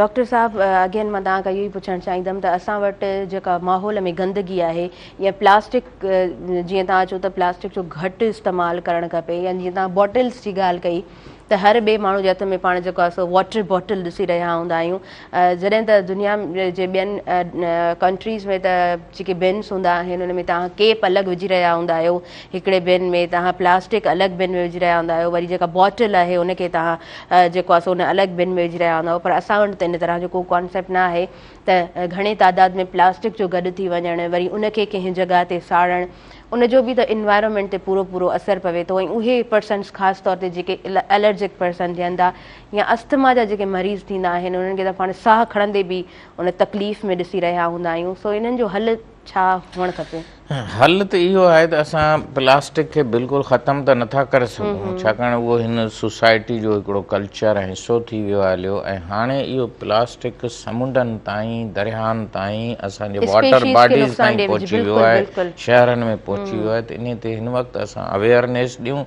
ڊاڪٽر صاحب اگين مان توهان کان اهو ئي پڇڻ چاهيندم ته اسان وٽ جيڪا ماحول ۾ گندگي آهي يا پلاسٽڪ جيئن توهان چئو ته پلاسٽڪ جو گهٽ استعمال ڪرڻ کپي يا جيئن توهان باٽلس جي ڳالهه ڪئي ته هر ٻئي ماڻهو جي هٿ ۾ پاڻ جيڪو آهي سو واٽر باٽل ڏسي رهيا هوندا آهيون جڏهن ته دنيا جي ٻين ڪنٽريز ۾ ته جيڪي بنس هوندا آهن ان ۾ توهان ڪيپ الڳ وجهي رهيا هوندا آهيو هڪڙي بن ۾ توهان پلاسٽڪ الڳ بن ۾ وجهي رهيا هوندا آهيو وري جيڪا باٽل آهي ان کي توهان جيڪو آهي سو ان الڳ بن ۾ وجهي رهيا هوندا آهيو پر اسان وٽ ته ان طرح جو ڪو ڪانسيپٽ نه آهي ته گهڻي تعداد ۾ پلاسٽڪ جو گڏ ٿي وڃڻ وري ان کي ڪنهن جڳهه تي ساڙڻ ان جو به ته انوائرمينٽ تي پورو پورو اثر پوي ٿو ۽ اهي پرسنس خاص طور تي جيڪي الرجڪ پرسن ٿين ٿا يا اسٿما جا جيڪي مريض ٿيندا آهن انهن کي ته پاڻ ساهه کڻندي به ان تڪليف ۾ ڏسي رهيا هوندا آهيون سو انهن جو حل ڇا هئڻ کپي؟ حل ته اهو آهي ته اسان پلاسٽڪ کي بلڪل ختم ته نٿا ڪري سگهون ڇاڪاڻ اهو هن سوسائٽي جو هڪڙو ڪلچر ۽ حصو ٿي ويو آهي هليو ۽ هاڻي اهو پلاسٽڪ سمنڊن تائين درياهن تائين اسان جي واٽر باڊيز تائين پهچي ويو آهي شهرن ۾ پهچي ويو آهي ته انهي تي هن وقت اسان اويئرنيس ڏيون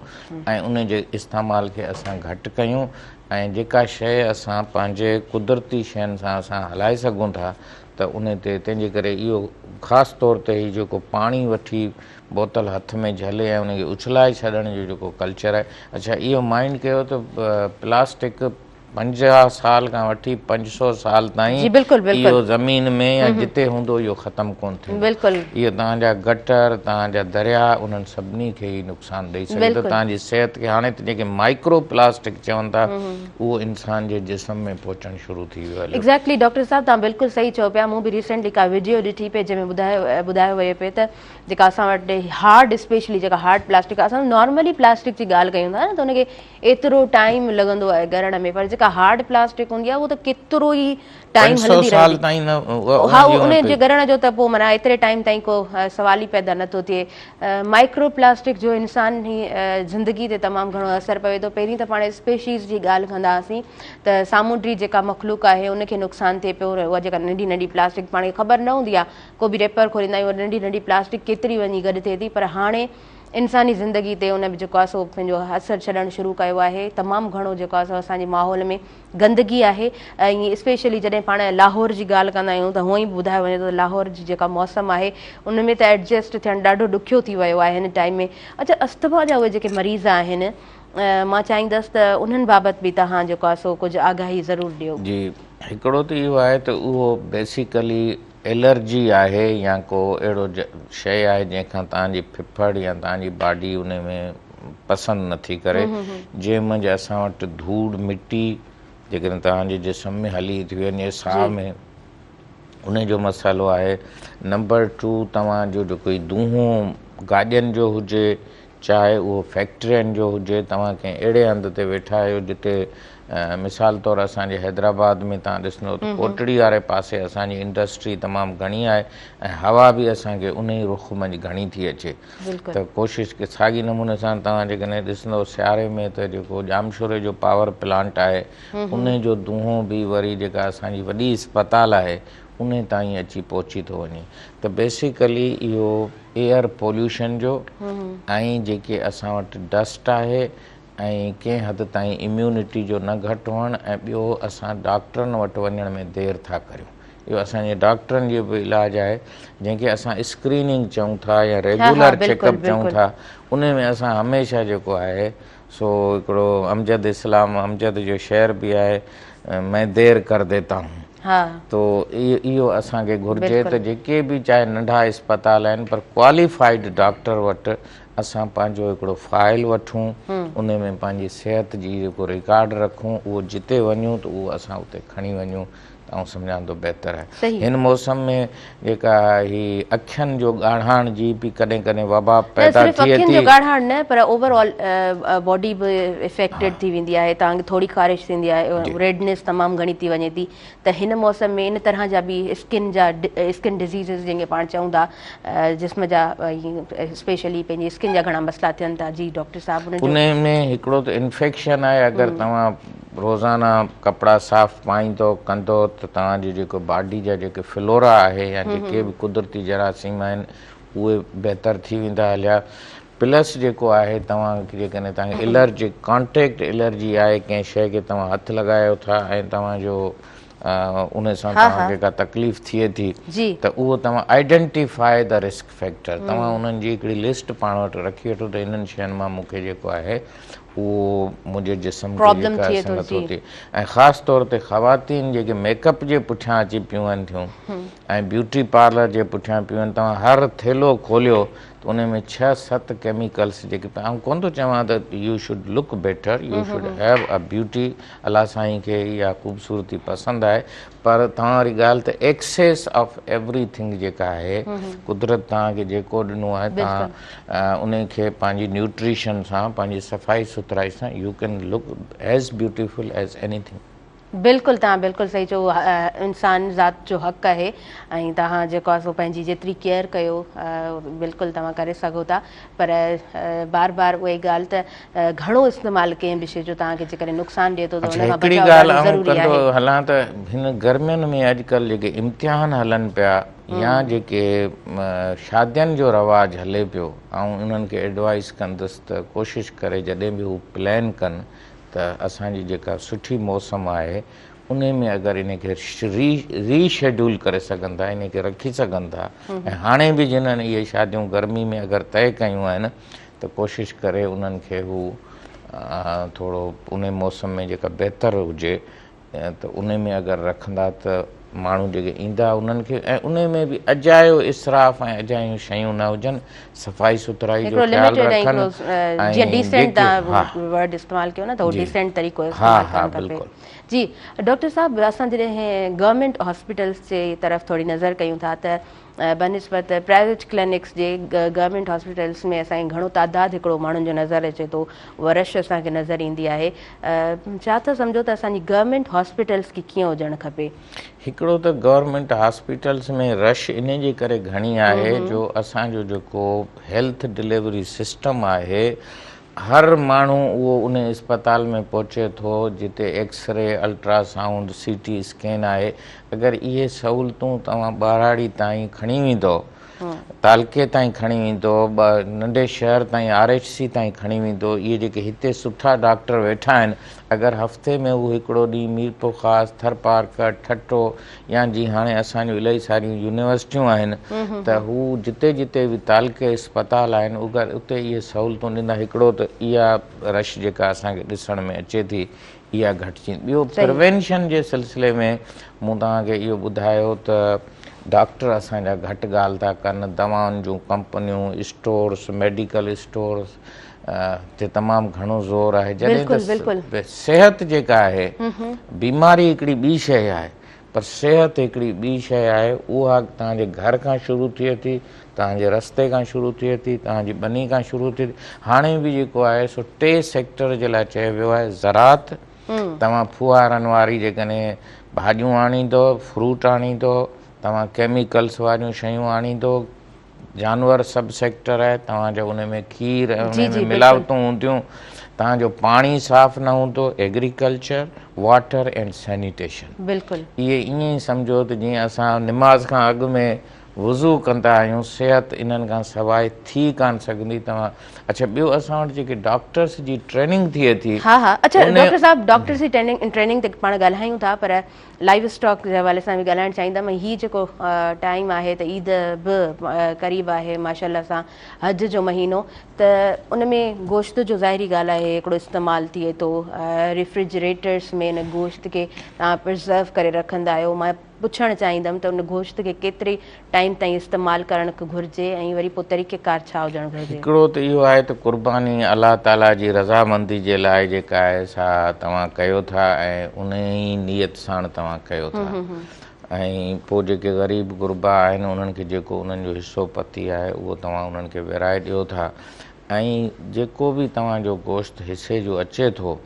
۽ ان جي استعمال کي اسان گهٽ ڪيون ۽ جيڪا شيء اسان پنهنجي قدرتي شين سان اسان هلائي سگهون ٿا ته ان تي تنهن جي ڪري اهو خاص طور تي هي جيڪو پاڻي وٺي بوتل هٿ ۾ جهلي ۽ ان کي اڇلائي ڇڏڻ جو جيڪو ڪلچر آهي اڇا اهو مائنڊ ڪيو ته پلاسٽڪ 50 سال کان وٺي 500 سال تائين جي بلڪل بلڪل اهو زمين ۾ يا جتي هوندو اهو ختم ڪون ٿيندو بلڪل اهو توهان جا گٽر توهان جا درياء انهن سڀني کي ئي نقصان ڏئي سگهي ٿو توهان جي صحت کي هاڻي ته جيڪي مائڪرو پلاسٽڪ چون ٿا اهو انسان جي جسم ۾ پهچڻ شروع ٿي ويو هليو. ايگزيڪٽلي ڊاڪٽر صاحب توهان بلڪل صحيح چئو پيا مون به ريسينٽلي ڪا وڊيو ڏٺي پئي جنهن ۾ ٻڌايو ٻڌايو ويو پئي ته جيڪا اسان وٽ هارڊ اسپيشلي جيڪا هارڊ پلاسٽڪ اسان نارملي پلاسٽڪ جي ڳالهه ڪيون ٿا نه ته ان کي ايترو ٽائيم لڳندو آهي ڳرڻ ۾ پر جيڪا هارڊ پلاسٽڪ هوندي آهي اهو ته ڪيترو ئي ٽائيم 500 هلندي سال رهندي تائين نه ها ان جي ڳرڻ جو ته پوء معنيٰ ايتري ٽائيم تائين ڪو سوال ئي پيدا نٿو ٿئي مائڪرو پلاسٽڪ جو انساني زندگي تي تمام گهڻو اثر پوي ٿو پهرين ته پاڻ اسپيشيز جي ڳالهه ڪندا هئاسين ته سامونڊي جيڪا مخلوق آهي ان کي نقصان ٿئي پيو اها جيڪا ننڍي ننڍي پلاسٽڪ پاڻ کي خبر نه هوندي آهي ڪو به ريپر کوليندا آهيون ننڍي ننڍي پلاسٽڪ ڪيتري وڃي گڏ ٿئي ٿي پر هاڻي انساني زندگي تي ان به جيڪو آهي سو پنهنجو اثر ڇڏڻ شروع ڪيو آهي تمام گهڻو جيڪو آهي سو اسان جي ماحول ۾ گندگي آهي ۽ اسپيشلي جڏهن پاڻ لاهور جي ڳالهه ڪندا آهيون ته هونئن ئي به ٻڌايو وڃي ٿو ته لاهور جي جيڪا موسم آهي ان ۾ ته ايڊجسٽ ٿيڻ ڏاڍو ڏکيو ٿي ويو آهي هن ٽائيم ۾ اڇا اسٿما جا اهي جيڪي مريض آهن مان چاهيندس ته انهن بابت به توهان جيڪو آهي سو ڪجهه آگاهي ضرور ڏيو. جي هڪڙو ته اهو آهي ته اهو بيسيڪلي الرجي آهي يا ڪو اهڙو شيء آهي جنهن کان توهان جي ڦڦڙ يا توهان جي باڊي ان ۾ پسند نٿي ڪري جنهن منجهه اسان وٽ ڌوڙ مٽي جيڪڏهن توهان جي جسم ۾ هلي ٿي وڃي ساهه ۾ ان جو مسئلو آهي نمبر ٽو توهان جو جيڪو هي دونهون گاڏين جو هجي چاهي اهو فيڪٽرين جو هجي، توهان ڪنهن اهڙي هنڌ تي ويٺا آهيو جتي مثال طور اسان جي حيدرآباد ۾ توهان ڏسندو ته ڪوٽڙي واري پاسي اسان جي انڊسٽري تمام گهڻي آهي ۽ هوا به اسان کي انهي رخ منجهه گهڻي ٿي اچي ته ڪوشش ساڳي نموني سان توهان جيڪڏهن ڏسندو سياري ۾ ته جيڪو ڄامشوري جو پاور پلانٽ آهي انهي جو دونهون به وري جيڪا اسان جي وڏي اسپتال آهي انهي تائين اچي پهچي ٿو وڃي ته بيسيڪلي اهو ايئر پوليوشن جو ۽ جيڪي اسان وٽ ڊسٽ آهي ۽ ڪنهن حد تائين اميونٽي جو نه گهٽ هئڻ ۽ ٻيو اسان ڊاڪٽرن وٽ وڃڻ ۾ دير ٿا ڪريون اهو اسان جي ڊاڪٽرن جو به علاج آهي جنهن کي اسان اسڪريننگ چئون ٿا يا ريگولر چيڪ اپ چئون ٿا ان ۾ اسان هميشه جيڪو آهي سو هڪڙو امجد اسلام امجد جو شعر به آهي مين دير ڪر ديتا هون تو اهو اسان کي گهرجي ته جيڪي به چاهي ننڍا اسپتال آهن پر ڪواليفائيڊ ڊاڪٽر وٽ اسان پنهنجو هڪڙو فائل وٺون ان ۾ پنهنجي صحت جي جيڪو رڪارڊ رکون اهو جتي وڃون ته اهو اسان اتي کڻي وڃون ته آئون سمجهان ٿو بهتر آهي. هن موسم ۾ جيڪا هي اکين جو ڳاڙهاڻ جي به ڪڏهن ڪڏهن وبا نه پيدا صرف ٿئي اکين ٿي. جو ڳاڙهاڻ نه پر اوور آل باڊي به افيڪٽيڊ ٿي ويندي آهي توهان کي ٿوري خارش ٿيندي آهي ريڊنيس تمام گهڻي ٿي وڃي ٿي ته هن موسم ۾ ان طرح جا به اسڪن جا اسڪن ڊزيزز جنهن کي پاڻ چئون ٿا جسم جا اسپيشلي پنهنجي اسڪن جا گهڻا مسئلا ٿين ٿا جي ڊاڪٽر صاحب ان جو انهي ۾ هڪڙو ته انفيڪشن آهي اگر توهان روزانه ڪپڙا صاف پائيندو ڪندو ته توهان جي جيڪو باڊي جا جيڪي فلورا آهي يا جيڪي به قدرتي جراثيم آهن اهي بهتر ٿي ويندا هليا. پلس جيڪو آهي توهان جيڪڏهن توهان کي الرجڪ ڪانٽيڪٽ الرجي آهي ڪنهن شيء کي توهان هٿ لڳايو ٿا ۽ توهان جو ان سان توهان کي ڪا تڪليف ٿئي ٿي ته اهو توهان آئيڊينٽيفائي the risk factor توهان انهن جي هڪڙي لسٽ پاڻ وٽ رکي وٺو ته انهن شين مان مون کي جيڪو آهي اهو منهنجي جسم کي جيڪا اثر نٿو ٿئي ۽ خاص طور تي خواتين جيڪي ميڪ اپ جي پٺيان اچي پيون آهن ٿيون ۽ بيوٽي پارلر جي پٺيان پيون آهن توهان هر ٿيلهو کوليو ته ان ۾ ڇهه ست ڪيميڪلس جيڪي آئون ڪونه ٿو چوان ته you should look better you should have a beauty الله سائين کي اها خوبصورتي پسند آهي پر توهان واري ڳالهه ته ايڪسيس آف ايوري ٿنگ جيڪا آهي قدرت توهان کي جيڪو ڏنو آهي توهان ان کي پنهنجي نيوٽريشن سان پنهنجي صفائي سٿرائي سان you can look as beautiful as anything. بلڪل توهان بلڪل صحيح چيو انسان ذات جو حق آهي ۽ توهان جيڪو آهي سو پنهنجي جيتري ڪيئر ڪيو بلڪل توهان ڪري سگهو ٿا پر بار بار اها ئي ڳالهه ته گهڻو استعمال ڪنهن به شيء جو توهان کي جيڪڏهن نقصان ڏئي ٿو ته ان کان بچاء ڏاڍو ضروري آهي. هڪڙي ڳالهه آئون ڪندو هلان ته هن گرمين ۾ اڄڪلهه جيڪي امتحان هلن پيا يا جيڪي شادين جو رواج هلي پيو آئون انهن کي ايڊوائس ڪندس ته ڪوشش ڪري جڏهن به هو پلان ڪن ته اسان جي جيڪا سٺي موسم آهي انهي ۾ اگر انهي کي ري شيڊول ڪري سگهن ٿا انهي کي رکي سگهن ٿا ۽ هاڻي به جنهن اهي شاديون گرمي ۾ اگر طئي ڪيون آهن ته ڪوشش ڪري انهن کي هو ٿورو انهي موسم ۾ جيڪا بهتر هجي ته انهي ۾ اگر رکندا ته ماڻهو جيڪي ايندا انهن کي ۽ انهي ۾ به اجايو اسراف ۽ اجايون شيون نه هجن صفائي سٿرائي جو خيال رکن ۽ جيئن ڊيسنٽ تان ورڊ استعمال ڪيو نه ته هو ڊيسنٽ طريقو استعمال ڪرڻ کپي. جي ڊاڪٽر صاحب اسان جڏهن گورنمينٽ هاسپيٽلس جي طرف ٿوري نظر ڪيون ٿا ته بنسبت پرائيويٽ ڪلينڪس جي گورنمينٽ هاسپيٽلس ۾ اسان کي گهڻو تعداد هڪڙو ماڻهن جو نظر اچي ٿو اها رش اسان کي نظر ايندي آهي ڇا ٿا سمجهو ته اسان جي گورنمينٽ هاسپيٽلس کي ڪيئن هجڻ کپي؟ هڪڙو ته گورنمينٽ هاسپيٽلس ۾ رش انهي جي ڪري گهڻي آهي جو اسان جو جيڪو هيلٿ ڊليوري سسٽم آهي هر ماڻهو اهو ان اسپتال ۾ پهچي ٿو جتي x ray, ultrasound, C T scan آهي، اگر اهي سهولتون توهان ٻهراڙي تائين کڻي ويندو، تعلقي تائين کڻي ويندو، ننڍي شهر تائين آر ايڇ سي تائين کڻي ويندو، اهي جيڪي هتي سٺا ڊاڪٽر ويٺا آهن اگر هفتي ۾ هو هڪڙو ڏينهن ميرپورخاص، ٿرپارڪر، ٺٽو يا جي هاڻي اسان جون الاهي ساريون يونيورسٽيون آهن ته هو جتي جتي به تعلقي اسپتال آهن اگر اتي اهي سهولتون ڏيندا هڪڙو ته اها رش جيڪا اسان کي ڏسڻ ۾ اچي ٿي اها گهٽجي ٻيو پريونشن جي سلسلي ۾ مون توهان کي اهو ٻڌايو ته ڊاڪٽر اسان جا گهٽ ڳالهه ٿا ڪن دوائن جون ڪمپنيون اسٽورس ميڊيڪل اسٽورس تي تمام گهڻو زور آهي جڏهن ته صحت جيڪا آهي بيماري هڪڙي ٻي شيء آهي پر صحت هڪڙي ٻي شيء آهي اها توهان جي گهر کان شروع ٿئي ٿي توهان جي رستي کان شروع ٿئي ٿي توهان جي ٻني کان شروع ٿئي ٿي هاڻي به جيڪو آهي سو ٽي سيڪٽر جي لاء چيو ويو آهي زراعت توهان ڦوهارن واري جيڪڏهن ڀاڄيون آڻيندو فروٽ آڻيندو توهان ڪيميڪلس واريون شيون آڻيندو جانور سب سيڪٽر آهي توهان جو ان ۾ کير ۽ ان ۾ ملاوتون هونديون توهان جو پاڻي صاف نه هوندو ايگريڪلچر واٽر اينڊ سينيٽيشن بلڪل اهي ائين ئي سمجهو ته جيئن اسان نماز کان اڳ ۾ وضو ڪندا آهيون صحت انهن کان سواء ٿي ڪان سگهندي توهان اڇا ٻيو اسان وٽ جيڪي ڊاڪٽرس جي ٽريننگ ٿئي ٿي ها ها اڇا ڊاڪٽر صاحب ڊاڪٽرس جي ٽريننگ تي پاڻ ڳالهايون ٿا پر لائيو اسٽاڪ جي حوالي سان به ڳالهائڻ چاهيندم ۽ هي جيڪو ٽائيم آهي ته عيد به قريب آهي ماشاء الله سان حج جو مهينو ته ان ۾ گوشت جو ظاهري ڳالهه آهي هڪڙو استعمال ٿئي ٿو ريفريجريٽرس ۾ ان گوشت کي توهان پرزرو ڪري رکندا آهيو مان پڇڻ چاهيندم ته ان گوشت کي ڪيتري ٽائيم تائين استعمال ڪرڻ گهرجي ۽ وري پوء طريقي ڪار ڇا هجڻ گهرجي؟ هڪڙو ته اهو آهي ته قرباني الله تعاليٰ جي رضامندي جي لاء جيڪا آهي سا توهان ڪيو ٿا ۽ انهي ئي نيت ساڻ توهان ڪيو ٿا ۽ پوء جيڪي غريب غربا آهن انهن کي جيڪو انهن جو حصو پتي آهي اهو توهان انهن کي ورهائي ڏيو ٿا ۽ جيڪو به توهان جو گوشت حصي جو اچي ٿو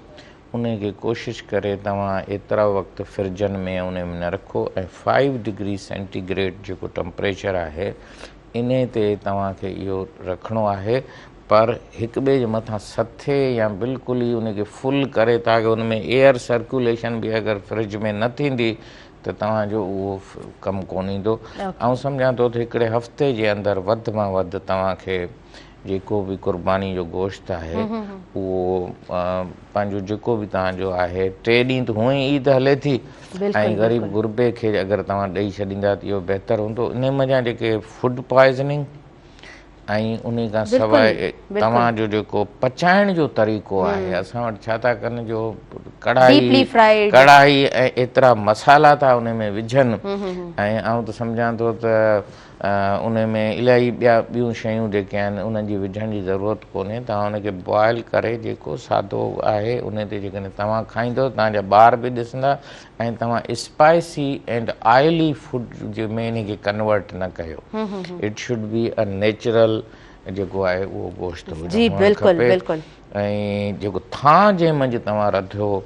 انهي کي ڪوشش ڪري توهان ايترا وقت فرجن ۾ انهي ۾ نه رکو ۽ فائيو ڊگري سينٽي گريڊ جيڪو ٽمپريچر آهي انهي تي توهان کي اهو رکڻو آهي پر هڪ ٻئي جي مٿان سٿي يا بلڪل ئي ان کي فل ڪري تاڪه ان ۾ ايئر سرڪيوليشن به اگر فرج ۾ نه ٿيندي ته توهان جو اهو ڪم ڪونه ايندو. آئون سمجهان ٿو ته هڪڙي هفتي جي اندر وڌ مان وڌ توهان کي جيڪو به قرباني جو گوشت آهي اهو پنهنجو جيڪو به توهان جو آهي ٽي ڏينهن ته هونئن ئي عيد هلي ٿي ۽ غريب غربي کي اگر توهان ڏئي ڇڏيندا ته اهو بهتر هوندو. انهي منجهان جيڪي فوڊ پوائزننگ ۽ انهي کان سواء توهان جو جيڪو پچائڻ جو طريقو آهي اسان وٽ ڇا ٿا ڪن جو ڪڙهائي ڪڙهائي ۽ ايترا مصالحا ٿا انهي ۾ وجهن ۽ آئون ته سمجهان ٿو ته انهي ۾ الاهي ٻيا ٻيون شيون جيڪي آهن انهن جي وجهڻ جي ضرورت ڪونهي توهان ان کي بوائل ڪري جيڪو سادو آهي انهي تي جيڪڏهن توهان کائيندو توهان جا ٻار به ڏسندا ۽ توهان اسپائسي اينڊ آئلي فوڊ جي ۾ انهي کي ڪنورٽ نه ڪيو it should be a natural جيڪو آهي اهو گوشت هجڻ کپي ۽ جيڪو ٿانء جنهن منجهه توهان رڌيو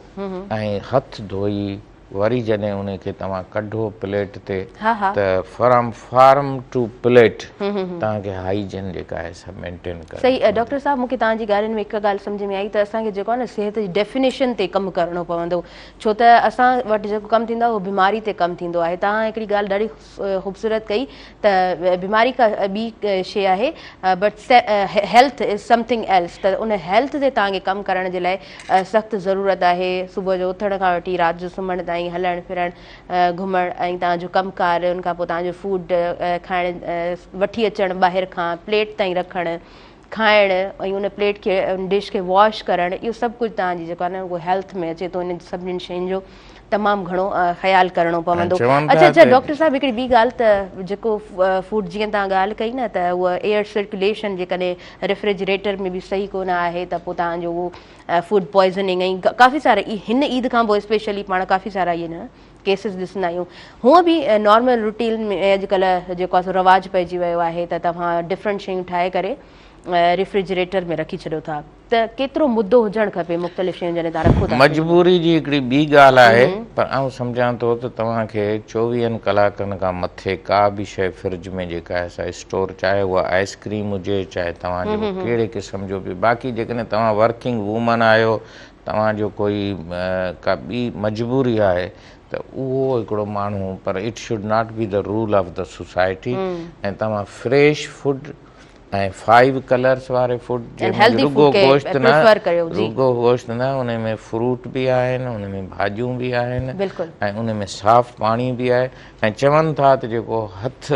۽ هٿ ڌوئي وري جڏهن انهي کي توهان ڪڍو پليٽ تي ته فرام فارم ٽو پليٽ توهان کي هائيجين جيڪا آهي سا مينٽين ڪرڻي صحيح ڊاڪٽر صاحب مونکي توهان جي ڳالهين ۾ هڪ ڳالهه سمجهه ۾ آئي ته اسان کي جيڪو آهي نه صحت جي ڊيفينيشن تي ڪم ڪرڻو پوندو ڇو ته اسان وٽ جيڪو ڪم ٿيندو آهي اهو بيماري تي ڪم ٿيندو آهي توهان هڪڙي ڳالهه ڏاڍي خوبصورت ڪئي ته بيماري ڪا ٻي شي آهي but health is something else ته ان هيلٿ تي توهان کي ڪم ڪرڻ جي لاء سخت ضرورت آهي صبح جو اٿڻ کان وٺي رات جو سمهڻ تائين هلڻ ڦرڻ گهمڻ ۽ توهان جو ڪم ڪار ان کان پوء توهان جو فوڊ کائڻ وٺي اچڻ ٻاهر کان پليٽ تائين رکڻ کائڻ ۽ ان پليٽ کي ان ڊش کي واش ڪرڻ اهو سڀ ڪجهه توهان جي جيڪو آهي نه اهو هيلٿ ۾ اچي ٿو انهن سڀني شين جو تمام گهڻو خيال ڪرڻو پوندو. اڇا اڇا ڊاڪٽر صاحب هڪڙي ٻي ڳالهه ته جيڪو فوڊ جيئن توهان ڳالهه ڪئي نه ته اهو ايئر سرڪيوليشن جيڪڏهن ريفريجريٽر ۾ به صحيح ڪونه آهي ته پوء توهان جو اهو فوڊ پوائزننگ ۽ ڪافي سارا هن عيد کان پوء اسپيشلي پاڻ ڪافي سارا اهي نه ڪيسز ڏسندا آهيون هونء به نارمل روٽين ۾ اڄڪلهه جيڪو آهي سو رواج پئجي ويو آهي ته توهان ڊفرنٽ شيون ٺاهي ڪري ريفريجريٽر ۾ رکي ڇڏيو ٿا ته ڪيترو مدو هجڻ کپي مختلف شيون جڏهن توهان رکو ٿا. مجبوري جي هڪڙي ٻي ڳالهه آهي پر آئون سمجهان ٿو ته توهان کي چوويهن ڪلاڪن کان مٿي ڪا به شيء فرج ۾ جيڪا آهي سا اسٽور چاهي اها آئس ڪريم هجي چاهي توهان جو ڪهڙي قسم جو به باقي جيڪڏهن توهان ورڪنگ وومن آهيو توهان جو ڪوئي ڪا ٻي مجبوري آهي ته اهو هڪڙو ماڻهو پر it should not be the rule of the society ۽ توهان فريش فوڊ ۽ فائيو ڪلرس واري فوڊ جنهن ۾ رڳو گوشت نه رڳو گوشت نه ان ۾ فروٽ به آهن ان ۾ ڀاڄيون به آهن ۽ ان ۾ صاف پاڻي به آهي ۽ چون ٿا ته جيڪو هٿ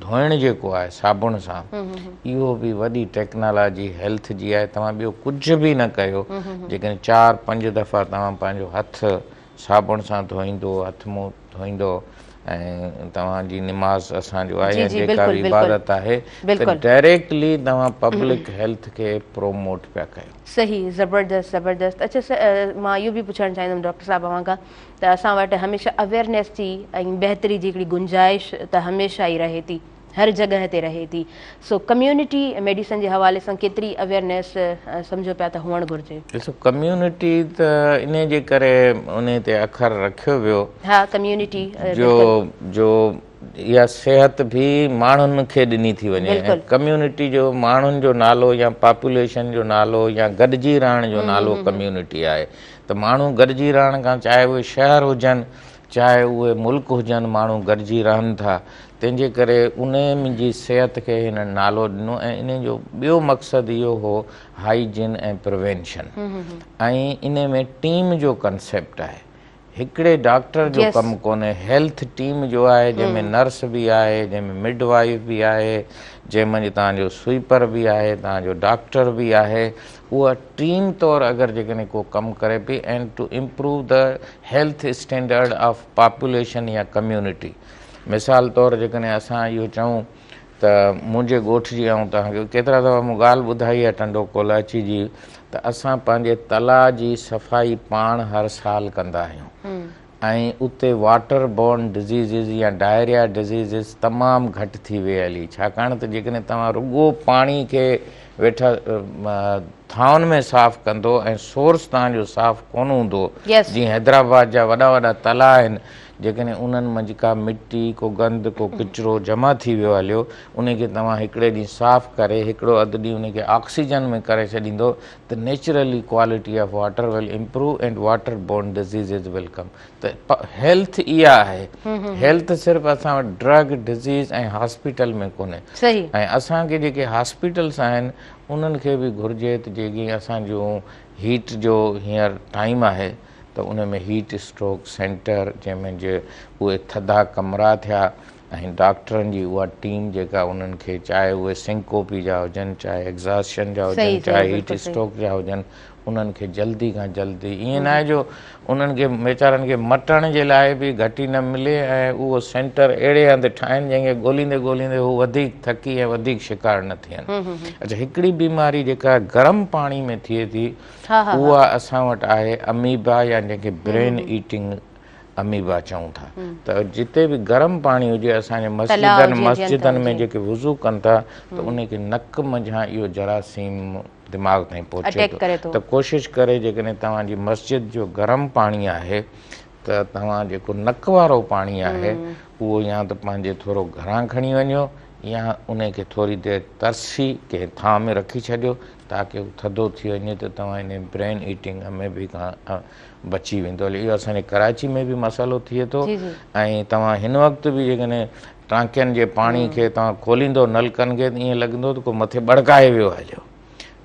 ڌوئڻ جيڪو آهي صابڻ سان اهو به وڏي ٽيڪنالاجي هيلٿ جي آهي توهان ٻيو ڪجهه به نه ڪيو جيڪڏهن چار پنج دفعا توهان پنهنجو هٿ صابڻ سان ڌوئيندو هٿ منهن ڌوئيندو ۽ توهان جي نماز اسان جو آهي يا جيڪا به عبادت آهي ته ڊائريڪٽلي توهان پبلڪ هيلٿ کي پروموٽ پيا ڪيو. صحيح زبردست زبردست اڇا مان اهو به پڇڻ چاهيندم ڊاڪٽر صاحب اوهان کان ته اسان وٽ هميشه اويئرنيس جي ۽ بهتري جي هڪڙي گنجائش ته هميشه ئي رهي ٿي هر جڳهه تي رهي ٿي سو ڪميونٽي ميڊيسن جي حوالي سان ڪيتري اويئرنيس سمجهو پيا ته هئڻ گهرجي. ڏسو ڪميونٽي ته انهي جي ڪري انهي تي اکر رکيو ويو ها ڪميونٽي جو جو اها صحت به ماڻهن کي ڏني ٿي وڃي ۽ ڪميونٽي جو ماڻهن جو نالو يا پاپوليشن جو نالو يا گڏجي رهڻ جو نالو ڪميونٽي آهي ته ماڻهو گڏجي رهڻ کان چاهي اهي شهر هجن چاهي اهي ملڪ هجن ماڻهو گڏجي رهن ٿا تنهن جي ڪري انهي جي صحت کي هنن نالو ڏنو ۽ انهي جو ٻيو مقصد اهو هو هائيجين ۽ پريوينشن ۽ انهي ۾ ٽيم جو ڪنسيپٽ آهي هڪڙي ڊاڪٽر جو ڪم ڪونهي هيلٿ ٽيم جو آهي جنهن ۾ نرس به آهي جنهن ۾ مڊ وائيف به آهي جنهن منجهه توهان جو سوئيپر به آهي توهان جو ڊاڪٽر به آهي اها ٽيم طور اگر جيڪڏهن ڪو ڪم ڪري پئي and to improve the health standard of population يا ڪميونٽي مثال طور جيڪڏهن اسان اهو چئون ته منهنجي ڳوٺ جي آئون توهان کي ڪيترا دفعا مون ڳالهه ٻڌائي آهي ٽنڊو ڪولاچي جي ته اسان پنهنجي تلاء جي صفائي پاڻ هر سال ڪندا آهيون ۽ اتي واٽر بورن ڊزيزز يا ڊائريا ڊزيزز تمام گهٽ ٿي وئي هلي ڇاڪاڻ ته جيڪڏهن توهان رڳو پاڻي کي ويٺا ٿانون ۾ صاف ڪندو ۽ سورس توهان جو صاف ڪونه هوندو جيئن حيدرآباد جا وڏا وڏا تلاء آهن جيڪڏهن انهن منجهه ڪا مٽي، ڪو گند، ڪو ڪچرو جمع ٿي ويو هليو، انهي کي توهان هڪڙي ڏينهن صاف ڪري هڪڙو اڌ ڏينهن انهي کي آڪسيجن ۾ ڪري ڇڏيندو ته naturally quality of water will improve and water borne diseases will come ته هيلٿ اها آهي هيلٿ صرف اسان وٽ ڊرگ ڊزيز ۽ هاسپيٽل ۾ ڪونهي ۽ اسان کي جيڪي هاسپيٽلس آهن انهن کي به گهرجي ته جيڪي اسان جون هيٽ جو هينئر ٽائيم آهي ته ان ۾ هيٽ اسٽروڪ سينٽر جنهن ۾ جي اهي ٿڌا ڪمرا ٿيا ۽ ڊاڪٽرن جي اها ٽيم جيڪا انهن کي چاهي اهي سنڪوپي جا هجن چاهي ايگزاسشن جا هجن چاهي هيٽ اسٽروڪ جا هجن انهن کي جلدي کان جلدي ائين ناهي جو انهن کي ويچارن کي مٽڻ جي لاء به گهٽي نه ملي ۽ اهو سينٽر اهڙي هنڌ ٺاهن جنهن کي ڳوليندي ڳوليندي هو وڌيڪ ٿڪي ۽ وڌيڪ شڪار نه ٿين. اڇا هڪڙي بيماري جيڪا گرم پاڻي ۾ ٿئي ٿي اها اسان وٽ آهي اميبا يا جنهن کي برين ايٽنگ اميبا چئون ٿا ته جتي به گرم پاڻي هجي اسان جي مسجدن مسجدن ۾ جيڪي وضو ڪن ٿا ته ان کي نڪ منجهان اهو جراثيم دماغ تائين پهچي ٿو ته ڪوشش ڪري جيڪڏهن توهان جي مسجد جو گرم پاڻي آهي ته توهان جيڪو نڪ وارو پاڻي آهي اهو يا ته پنهنجي ٿورو گهران کڻي وڃو يا ان کي ٿوري دير ترسي ڪنهن ٿانء ۾ رکي ڇڏيو تاڪه هو ٿڌو ٿي وڃي ته توهان ان برين ايٽنگ اميبي کان بچي ويندو. اهو اسان جي ڪراچي ۾ به مسئلو ٿئي ٿو ۽ توهان هن وقت به جيڪڏهن ٽانڪين جي پاڻي کي توهان کوليندو نلڪن کي ته ائين لڳندو ته ڪو مٿي ٻڙڪائي ويو هليو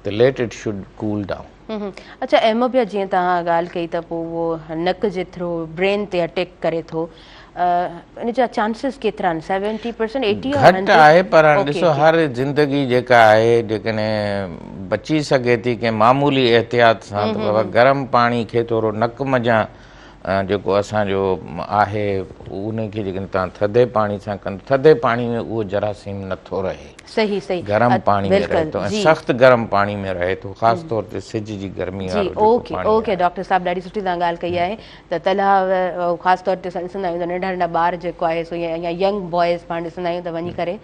ته let it should cool down. اڇا احمد ڀيا جيئن توهان ڳالهه ڪئي ته پوء اهو نڪ جي ٿرو برين تي اٽيڪ ڪري ٿو ان جا چانسز ڪيترا آهن سيونٽي پرسنٽ ايٽي يا گهٽ آهي پر هاڻي ڏسو هر زندگي جيڪا آهي جيڪڏهن بچي سگهي ٿي ڪنهن معمولي احتياط سان ته بابا گرم پاڻي کي ٿورو نڪ منجهان جيڪو اسان جو آهي ان کي جيڪڏهن توهان ٿڌي پاڻي سان ڪندو ٿڌي پاڻي ۾ اهو جراثيم نٿو رهي صحيح صحيح گرم پاڻي ۾ رهي ٿو ۽ سخت گرم پاڻي ۾ رهي ٿو خاص طور تي سج جي گرمي وارو جيڪو پاڻي اوڪي ڊاڪٽر صاحب ڏاڍي سٺي توهان ڳالهه ڪئي آهي ته تلاء خاص طور تي اسان ڏسندا آهيون ته ننڍا ننڍا ٻار جيڪو آهي سو يا ينگ بوائز پاڻ ڏسندا آهيون ته وڃي ڪري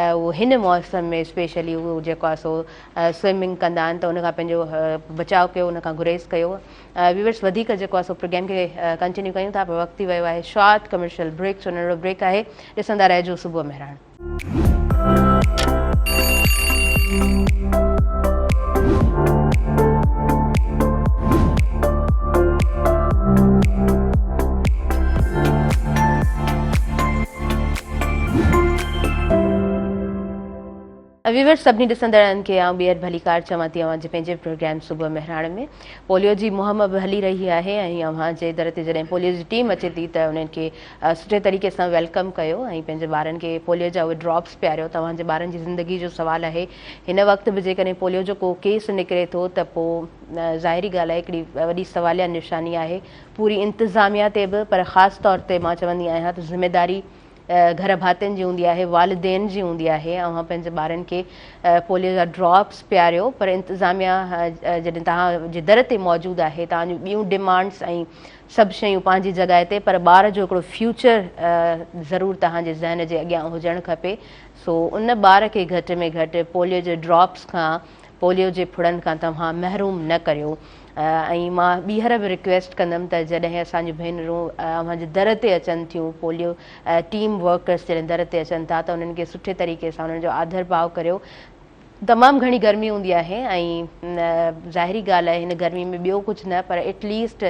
اهو هن موسم ۾ اسپيشلي اهو جيڪو آهي سو سوئمنگ ڪندا آهن ته ان کان پنهنجو بچاء ڪيو ان کان گريز ڪيو ويورس وڌيڪ جيڪو آهي سو پروگرام کي ڪنٽينيو ڪيون ٿا پر وقت ٿي ويو آهي شارٽ ڪمرشل بريڪ سو ننڍڙو بريڪ آهي ڏسندا رهجو صبح مهراڻ. ويورس سڀني ڏسندڙن کي آئون ٻيهر ڀليڪار چوان ٿي اوهان جي پنهنجي پروگرام صبح مهراڻ ۾ پوليو جي مهم به هلي رهي آهي ۽ اوهان جي در تي جڏهن پوليو جي ٽيم اچي ٿي ته انهن کي سٺي طريقي سان welcome ڪيو ۽ پنهنجي ٻارن کي پوليو جا اهي ڊراپس پياريو توهان جي ٻارن جي زندگي جو سوال آهي هن وقت به جيڪڏهن پوليو جو ڪو ڪيس نڪري ٿو ته پو ظاهري ڳالهه آهي هڪڙي وڏي سواليا نشاني آهي پوري انتظاميا تي به پر خاص طور تي مان چوندي آهيان ته ذميداري گهر ڀاتين جي هوندي آهي والدين جي هوندي آهي اوهان پنهنجي ٻارن کي پوليو جا ڊراپس پياريو پر انتظاميا جڏهن توهان جي در تي موجود آهي توهان جون ٻيون ڊمانڊس ۽ سڀ شيون پنهنجي جڳهه تي پر ٻار جو هڪڙو فيوچر ضرور توهان جي ذهن جي اڳيان هجڻ کپي سو ان ٻار کي گهٽ ۾ گهٽ پوليو جي ڊراپس کان پوليو جي ڦڙن کان توهان محروم نه ڪريو ۽ مان ٻيهر به رڪويسٽ ڪندم ته جڏهن اسان جون ڀينرون اوهان جي در تي اچن ٿيون پوليو ٽيم ورڪرس جڏهن در تي اچن ٿا ته انهن کي سٺي طريقي سان انهن جو آڌر ڀاء ڪريو تمام گهڻي گرمي هوندي آهي ۽ ظاهري ڳالهه آهي هن گرمي ۾ ٻيو ڪجهه نه پر ايٽ ليسٽ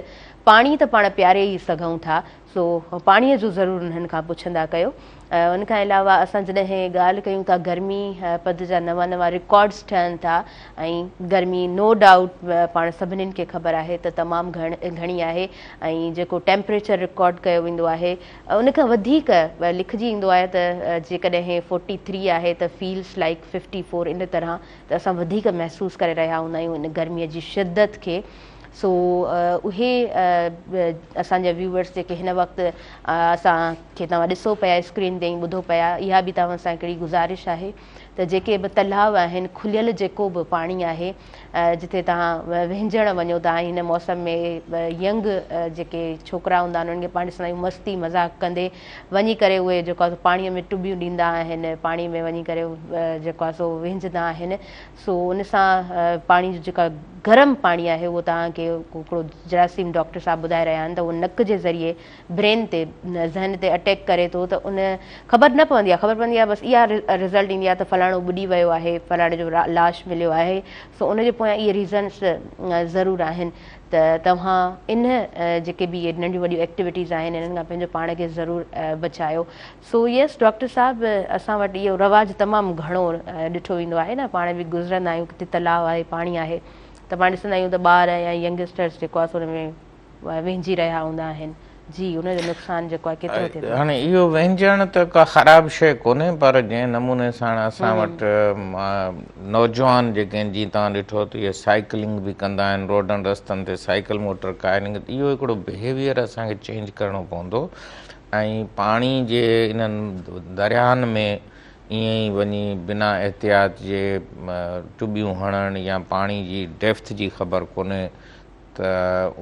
پاڻي ته پاڻ پياري ئي سگهون ٿا سو پاڻي جو ضرور انهن کان پڇندا ڪيو. ان کان علاوه اسان جڏهن ڳالهه ڪيون ٿا گرمي پد جا نوان نوان رڪارڊس ٺهن ٿا ۽ گرمي نو ڊائوٽ پاڻ سڀنين کي خبر آهي ته تمام گهڻي آهي ۽ جيڪو ٽيمپريچر رڪارڊ ڪيو ويندو آهي ان کان وڌيڪ لکجي ايندو آهي ته جيڪڏهن فورٽي ٿري آهي ته فيلز لائيڪ ففٽي فور ان طرح ته اسان وڌيڪ محسوس ڪري رهيا هوندا آهيون ان گرمي جي شدت کي سو اهي اسان جا ويوئرس جيڪي هن وقت اسان کي توهان ڏسو پيا اسڪرين تي ۽ ٻڌو پيا اها به توهان سان هڪڙي گذارش آهي ته جيڪي به تلاء آهن کليل جيڪو به پاڻي آهي جتي توهان وهنجڻ وڃو ٿا ۽ هن موسم ۾ ينگ جيڪي ڇوڪرا هوندا آهن انهن کي پاڻ ڏسندا آهيون مستي مذاق ڪندي وڃي ڪري اهي جيڪو آهي سو پاڻي ۾ ٽٻيون ڏيندا آهن پاڻي ۾ وڃي ڪري جيڪو آهي سو وهنجندا آهن سو ان سان پاڻي جو جيڪا گرم پاڻي آهي اهو توهان کي هڪڙو جراثيم ڊاڪٽر صاحب ٻڌائي رهيا آهن ته اهو نڪ جي ذريعي برين تي ذهن تي اٽيڪ ڪري ٿو ته ان خبر نه پوندي آهي خبر پوندي آهي بس اها رزلٽ ايندي آهي ته فلاڻو ٻڏي ويو آهي فلاڻي جو لاش مليو آهي سو ان جي پويان اهي ريزنس ضرور آهن ته توهان ان جيڪي به اهي ننڍيون وڏيون ايڪٽيوٽيز آهن انهن کان پنهنجو پاڻ کي ضرور بچايو. سو يس ڊاڪٽر صاحب اسان وٽ اهو رواج تمام گهڻو ڏٺو ويندو آهي نه پاڻ به گذرندا آهيون ڪٿي تلاء آهي پاڻي آهي ته پاڻ ڏسندا آهيون ته ٻار يا ينگسٽرس جيڪو آهي سو ان ۾ وهنجي رهيا هوندا آهن جي ان جو نقصان جيڪو آهي ڪيترو ٿئي ٿو؟ هاڻي اهو وهنجڻ ته ڪا خراب شيء ڪونهي پر جنهن نموني ساڻ اسان وٽ نوجوان جيڪي آهن جيئن توهان ڏٺو ته اهي سائيڪلنگ به ڪندا آهن روڊن رستن تي سائيڪل موٽر ڪارنگ اهو هڪڙو بهيويئر اسان کي چينج ڪرڻو پوندو ۽ پاڻي جي انهن درياهن ۾ ائين ئي وڃي بنا احتياط جي ٽٻيون هڻڻ يا پاڻي جي ڊيپٿ جي خبر ڪونهي ته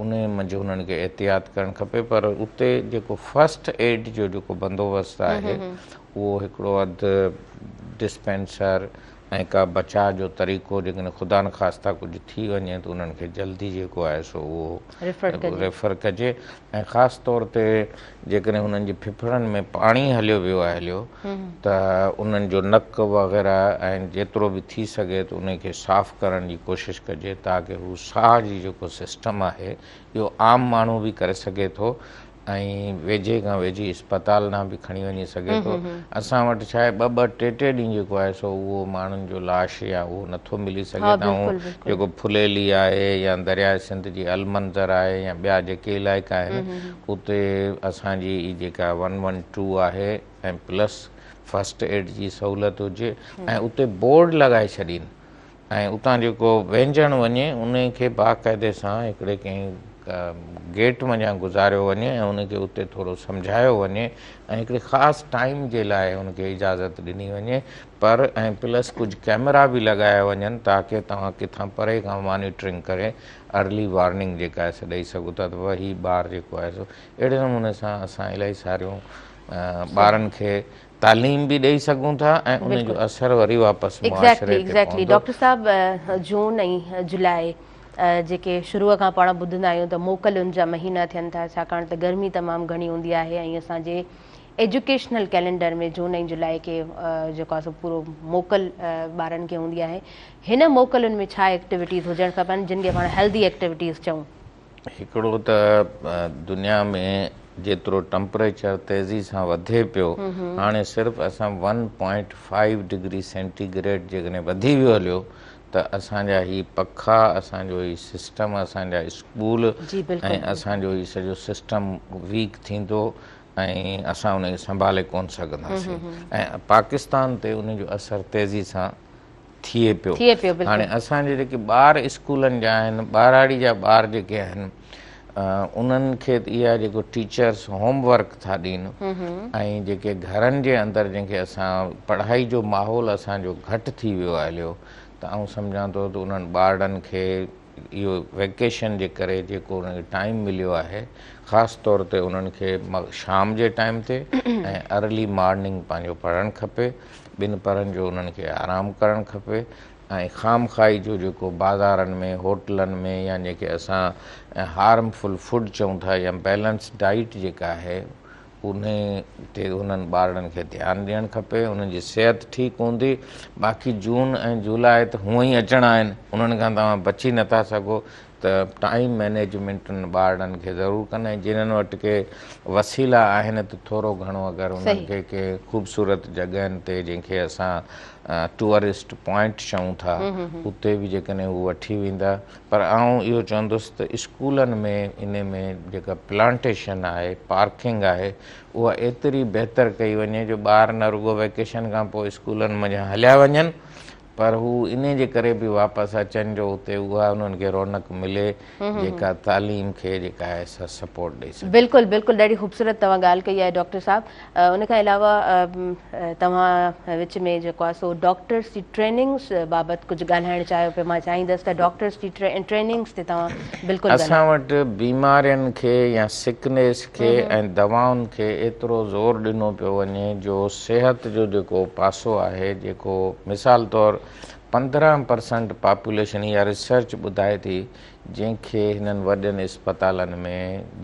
انهي منجهه انهن کي احتياط ڪرڻ کپي پر اتي جيڪو فرسٽ ايڊ جو جيڪو بندوبست آهي اهو هڪڙو اڌ ڊسپينسر ۽ ڪا بچاء جو طريقو جيڪڏهن خدا نخواسته ڪجهه ٿي وڃي ته انهن کي جلدي جيڪو آهي سو اهو ريفر ڪجي ۽ خاص طور تي جيڪڏهن هنن جي ڦڦڙن ۾ پاڻي هليو ويو آهي هليو ته انهن جو نڪ وغيره ۽ جيترو به ٿي سگهي ته انهي کي صاف ڪرڻ جي ڪوشش ڪجي تاڪه هو ساهه جي جيڪو سسٽم آهي اهو عام ماڻهو به ڪري سگهي ٿو ۽ ويجهي کان ويجهي اسپتال ڏانهن به کڻي وڃي سگهي ٿو. اسان وٽ ڇا آهي ٻه ٻه ٽي ٽي ڏينهن جيڪو آهي سو اهو ماڻهن جو لاش يا اهو نٿو ملي سگهي ته آئون جيڪو ڦليلي آهي يا درياء سنڌ جي المنظر آهي يا ٻيا جيڪي علائقا آهن اتي اسان جي هي جيڪا ون ون ٽو آهي ۽ پلس فرسٽ ايڊ جي سهولت هجي ۽ اتي بورڊ لڳائي ڇڏين ۽ اتان جيڪو وهنجڻ وڃي انهي کي باقاعدي سان هڪڙي ڪنهن گيٽ منجهان گذاريو وڃي ۽ ان کي اتي ٿورو سمجهايو وڃي ۽ هڪڙي خاص ٽائيم جي لاء ان کي اجازت ڏني وڃي پر ۽ پلس ڪجهه ڪئميرا به لڳايا وڃن تاڪه توهان ڪٿان پري کان مانيٽرنگ ڪري ارلي وارننگ جيڪا آهي سا ڏئي سگهو ٿا ته بابا هي ٻار جيڪو آهي سو اهڙي نموني سان اسان الاهي ساريون ٻارن کي تعليم به ڏئي سگهون ٿا ۽ ان جو اثر وري واپس معاشري تي پوندو. ڊاڪٽر صاحب جون ۽ جولاء جيڪي شروع کان پاڻ ٻڌندا آهيون ته موڪلن جا مهينا ٿين ٿا ڇاڪاڻ ته گرمي تمام گهڻي هوندي آهي ۽ اسان جي ايجوڪيشنل ڪئلينڊر ۾ جون ۽ جولاء کي جيڪو آهي سو پورو موڪل ٻارن کي هوندي آهي هن موڪلن ۾ ڇا ايڪٽيوٽيز هجڻ کپن جن کي پاڻ هيلدي ايڪٽيوٽيز چئون؟ هڪڙو ته دنيا ۾ جيترو ٽمپريچر تيزي سان وڌي پيو هاڻي صرف اسان one point five degree centigrade جيڪڏهن وڌي ويو هليو ته اسان جا هي پکا اسان جو هي سسٽم اسان جا اسڪول ۽ اسان جو هي سڄو سسٽم ويڪ ٿيندو ۽ اسان ان کي سنڀالي ڪون سگهنداسين ۽ پاڪستان تي ان جو اثر تيزي سان ٿئي پيو. ٿئي پيو بلڪل. هاڻي اسان جي جيڪي ٻار اسڪولن جا آهن ٻهراڙي جا ٻار جيڪي آهن انهن کي ته اها جيڪو ٽيچرس هوم ورڪ ٿا ڏين ۽ جيڪي گهرن جي اندر جنهن کي اسان پڙهائي جو ماحول اسان جو گهٽ ٿي ويو آهي هليو ته آئون سمجهان ٿو ته انهن ٻارڙن کي اهو ويڪيشن جي ڪري جيڪو انهن کي ٽائيم مليو آهي خاص طور تي انهن کي شام جي ٽائيم تي ۽ ارلي مارننگ پنهنجو پڙهڻ کپي ٻن پهرن جو انهن کي آرام ڪرڻ کپي ۽ خام خائي جو جيڪو بازارن ۾ هوٽلن ۾ يا جيڪي اسان هارم فل فوڊ چئون ٿا يا بيلنس ڊائيٽ جيڪا آهي انهي تي انهن ٻارڙن کي ڌيان ڏيڻ کپي انهن جي صحت ٺيڪ هوندي باقي جون ۽ جولاء ته هونئن ئي اچڻا آهن انهن کان توهان بچي نٿا سگهو ته ٽائيم مئنيجمينٽ انهن ٻارڙن کي ضرور ڪن ۽ جنهن وٽ ڪي وسيلا آهن ته ٿورو گهڻو اگر انهن کي ڪي خوبصورت جڳهن تي جنهن کي اسان ٽوئرسٽ پوائنٽ چئون ٿا اتي به جيڪڏهن هو وٺي ويندا پر آئون اهو چوندس ته اسڪولن ۾ انهي ۾ جيڪا پلانٽيشن آهي پارڪنگ آهي اها ايتري بهتر ڪئي وڃي جو ٻار نه رڳو ويڪيشن کان پوء اسڪولن منجهان هليا وڃن پر هو انهي جي ڪري به واپس اچن جو اتي اها انهن کي رونق ملي جيڪا تعليم کي جيڪا آهي سا سپورٽ ڏئي سگهي. بلڪل بلڪل ڏاڍي خوبصورت توهان ڳالهه ڪئي آهي ڊاڪٽر صاحب ان کان علاوه توهان وچ ۾ جيڪو آهي سو ڊاڪٽرس جي ٽريننگس بابت ڪجهه ڳالهائڻ چاهيو پيا مان چاهيندس ته ڊاڪٽرس جي ٽريننگس تي توهان بلڪل اسان ڳالهايو. وٽ بيمارين کي يا سڪنيس کي ۽ دوائن کي ايترو زور ڏنو پيو وڃي جو صحت جو جيڪو پاسو آهي جيڪو مثال طور 15% پاپوليشن اها ريسرچ ٻڌائي ٿي جنهن کي هنن وڏين اسپتالن ۾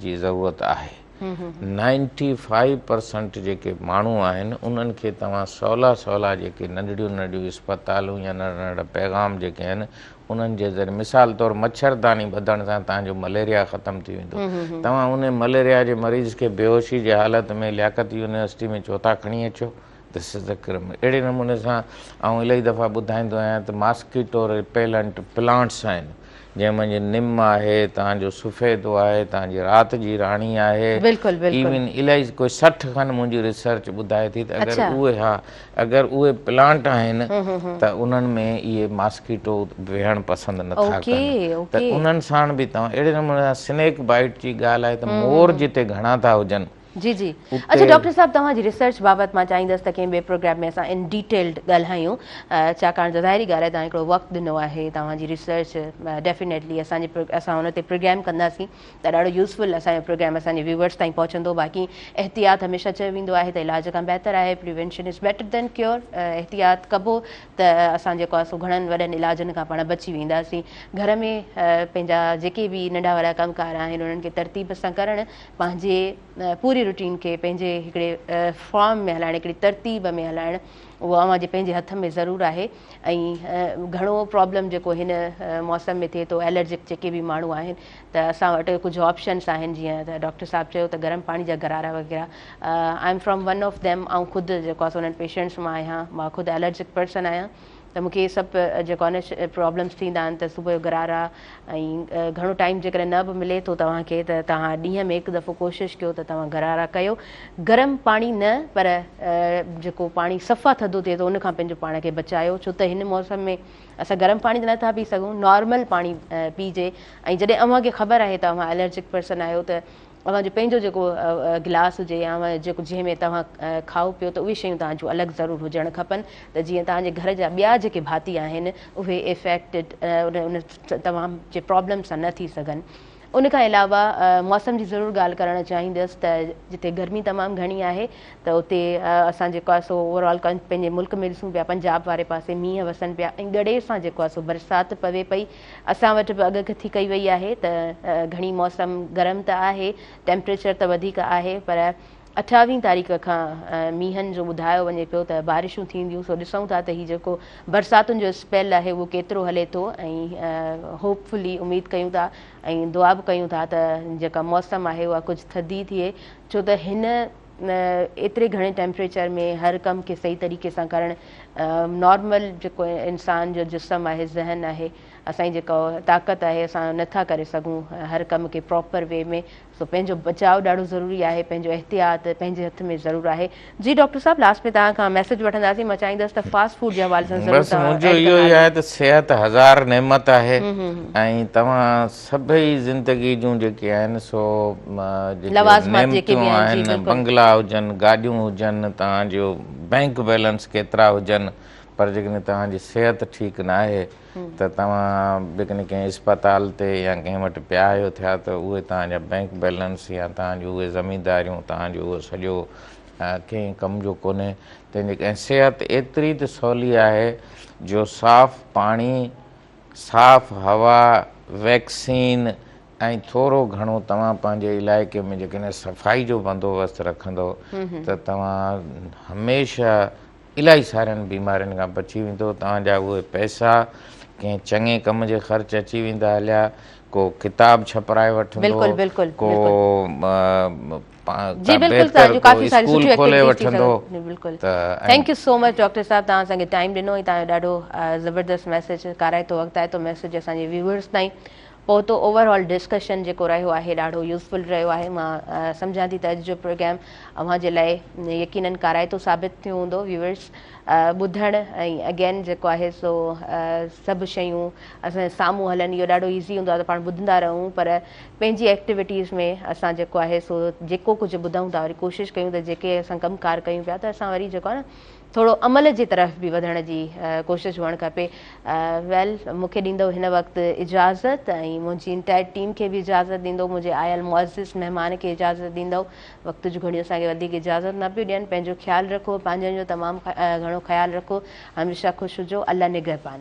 جي ضرورت آهي. 95% جيڪي ماڻهو آهن انهن کي توهان سولا سولا جيڪي ننڍڙيون ننڍڙيون اسپتالون يا ننڍڙا ننڍڙا پيغام جيڪي آهن انهن جي ذريعي مثال طور مڇرداني ٻڌڻ سان توهان جو مليريا ختم ٿي ويندو. توهان انهي مليريا جي مريض کي بيهوشي جي حالت ۾ لياقت يونيورسٽي ۾ ڇو ٿا کڻي اچو؟ This is the ڪرم. اهڙي نموني سان آئون الاهي دفعا ٻڌائيندو آهيان ته ماسڪيٽو ريپيلنٽ پلانٽس آهن جنهن منجهه نم آهي، توهان جو سفيدو آهي، توهان جي رات جي راڻي آهي، بلڪل بلڪل. ايون الاهي ڪوئي 60 کن منهنجي ريسرچ ٻڌائي ٿي ته اگر اهي ها اگر اهي پلانٽ آهن ته انهن ۾ اهي ماسڪيٽو ويهڻ پسند نٿا ڪن ته انهن ساڻ به توهان اهڙي نموني سان سنيڪ بائيٽ جي ڳالهه آهي ته مور جتي گهڻا ٿا هجن جي جي اڇا ڊاڪٽر صاحب توهان جي ريسرچ بابت مان چاهيندس ته ڪنهن ٻئي پروگرام ۾ اسان ان ڊيٽيلڊ ڳالهايون ڇاڪاڻ ته ظاهري ڳالهه آهي توهان هڪڙو وقت ڏنو آهي توهان جي ريسرچ ڊيفينيٽلي اسان جي اسان ان تي پروگرام ڪنداسين ته ڏاڍو يوزفل اسان جو پروگرام اسان جي ويورس تائين پهچندو باقي احتياط هميشه چيو ويندو آهي ته علاج کان بهتر آهي prevention is better than cure احتياط ڪبو ته اسان جيڪو آهي سو گهڻن وڏن علاجن کان پاڻ بچي وينداسين گهر ۾ پنهنجا جيڪي به ننڍا وڏا ڪم ڪار آهن انهن کي ترتيب سان ڪرڻ پنهنجي پوري روٽين کي پنهنجي هڪڙي فارم ۾ هلائڻ هڪڙي ترتيب ۾ هلائڻ اهو اوهان جي پنهنجي هٿ ۾ ضرور آهي ۽ گهڻو پرابلم جيڪو هن موسم ۾ ٿئي ٿو الرجڪ جيڪي به ماڻهو آهن ته اسان وٽ ڪجهه آپشنس آهن جيئن ته ڊاڪٽر صاحب چيو ته گرم پاڻي جا غرارا وغيره I am from one of them آئون خود جيڪو آهي سو انهن پيشنٽس مان آهيان مان خود الرجڪ پرسن آهيان ته مون کي اهي سڀ جيڪو آهي نه پرابلمس ٿيندا آهن ته صبح جو غرارا ۽ گهڻو ٽائيم جيڪڏهن نه به ملي ٿو توهان کي ته توهان ڏينهن ۾ هڪ دفعو ڪوشش ڪيو ته توهان غرارا ڪيو گرم پاڻي نه پر جيڪو پاڻي صفا ٿڌو ٿئي ٿو ان کان پنهنجو پاڻ کي بچايو ڇو ته هن موسم ۾ اسان گرم پاڻي ته نٿا پي سگهون نارمل پاڻي پيجي ۽ جڏهن اوهان کي خبر آهي ته اوهان الرجڪ پرسن آهيو ته اوهان جو پنهنجو جيڪو گلاس هجي يا اوهان جيڪو جنهن ۾ توهان کائو پيو ته اهي شيون توهان جون الڳ ضرور هجڻ کپن ته جيئن توهان جي گهر جا ٻيا جيڪي ڀاتي آهن اهي افيڪٽيڊ ان توهان جي پرابلم سان نه ٿي سگهن. ان کان علاوه موسم جي ضرور ڳالهه ڪرڻ چاهيندس ته جتي گرمي تمام گهڻي آهي ته اتي اسان جيڪو آهي سو اوور آل پنهنجي ملڪ ۾ ڏسون پيا پنجاب واري پاسي مينهن وسن پيا ۽ ڳڙي سان جيڪو آهي سو برسات پوي پئي اسان وٽ به اڳڪٿي ڪئي وئي آهي ته گهڻي موسم گرم ته آهي ٽيمپريچر ته وڌيڪ آهي پر اٺاويهين تاريخ کان مينهن جو ٻڌايو وڃي پيو ته بارشون ٿينديون سو ڏسون ٿا ته هي جيڪو برساتن جو اسپيل آهي اهو ڪيترو هلي ٿو ۽ هوپ فلي اميد ڪيون ٿا ۽ دعا به ڪيون ٿا ته جيڪا موسم آهي اها ڪجهه ٿڌي ٿئي ڇو ته هن ايتري گهڻي ٽيمپريچر ۾ هر ڪم کي صحيح طريقي سان ڪرڻ نارمل جيڪو انسان جو جسم آهي ذهن آهي اسان جي جيڪا طاقت آهي اسان نٿا ڪري سگهون هر ڪم کي پراپر وي ۾ سو پنهنجو بچاء ڏاڍو ضروري آهي پنهنجو احتياط پنهنجي هٿ ۾ ضرور آهي جي ڊاڪٽر صاحب لاسٽ ۾ توهان کان ميسج وٺنداسين مان چاهيندس ته فاسٽ فوڊ جي حوالي سان ضرور بس منهنجو اهو ئي آهي ته صحت هزار نعمت آهي ۽ توهان سڀئي زندگي جون جيڪي آهن سو جيڪي نعمتون آهن بنگلا هجن گاڏيون هجن توهان جو بئنڪ بيلنس ڪيترا هجن پر جيڪڏهن توهان جي صحت ٺيڪ نه آهي ته توهان جيڪڏهن ڪنهن اسپتال تي يا ڪنهن وٽ پيا آهيو ٿيا ته اهي توهان جا بئنڪ بيلنس يا توهان جون اهي زمينداريون توهان جو اهو سڄو ڪنهن ڪم جو ڪونهي تنهن جي ۽ صحت ايتري ته سولي آهي جو صاف پاڻي صاف هوا، ويڪسين ۽ ٿورو گهڻو توهان پنهنجي علائقي ۾ جيڪڏهن صفائي جو بندوبست رکندو ته توهان هميشه الاهي سارين بيمارين کان بچي ويندو توهان جا اهي پئسا ڪنهن چڱي ڪم جي خرچ اچي ويندا هليا ڪو ڪتاب ڇپرائي وٺندو ڪو جي بلڪل توهان جون ڪافي ساريون سٺيون ايڪٽيوٽيز ٿي سگهن بلڪل thank you so much doctor صاحب توهان اسان کي ٽائيم ڏنو ۽ توهان جو ڏاڍو زبردست ميسيج ڪارائتو وقتائتو ميسيج اسان جي ويورز تائين پهتو اوور آل ڊسڪشن جيڪو رهيو آهي ڏاڍو يوزفل رهيو آهي مان سمجهان ٿي ته اڄ جو پروگرام اوهان جي لاء يقينن ڪارائتو ثابت ٿيو هوندو ويورز ٻڌڻ ۽ اگين جيڪو آهي سو سڀ شيون اسان جي سامهون هلن اهو ڏاڍو ايزي هوندو آهي ته پاڻ ٻڌندا رهون پر پنهنجي ايڪٽيوٽيز ۾ اسان جيڪو آهي سو جيڪو ڪجهه ٻڌون ٿا وري ڪوشش ڪيون ته جيڪي اسان ڪم ڪار ڪيون پيا ته اسان وري جيڪو آهي نه ٿورو عمل جي طرف به وڌڻ جي ڪوشش هئڻ کپي. ويل مون کي ڏيندو هن وقت اجازت ۽ منهنجي انٽائر ٽيم کي به اجازت ڏيندو منهنجي آيل معزز مهمان کي اجازت ڏيندو وقت جون گهڙيون اسان کي وڌيڪ اجازت نه پيون ڏين پنهنجو خيال رکو پنهنجن جو تمام گهڻو خيال رکو هميشه خوش هجو الله نگهبان.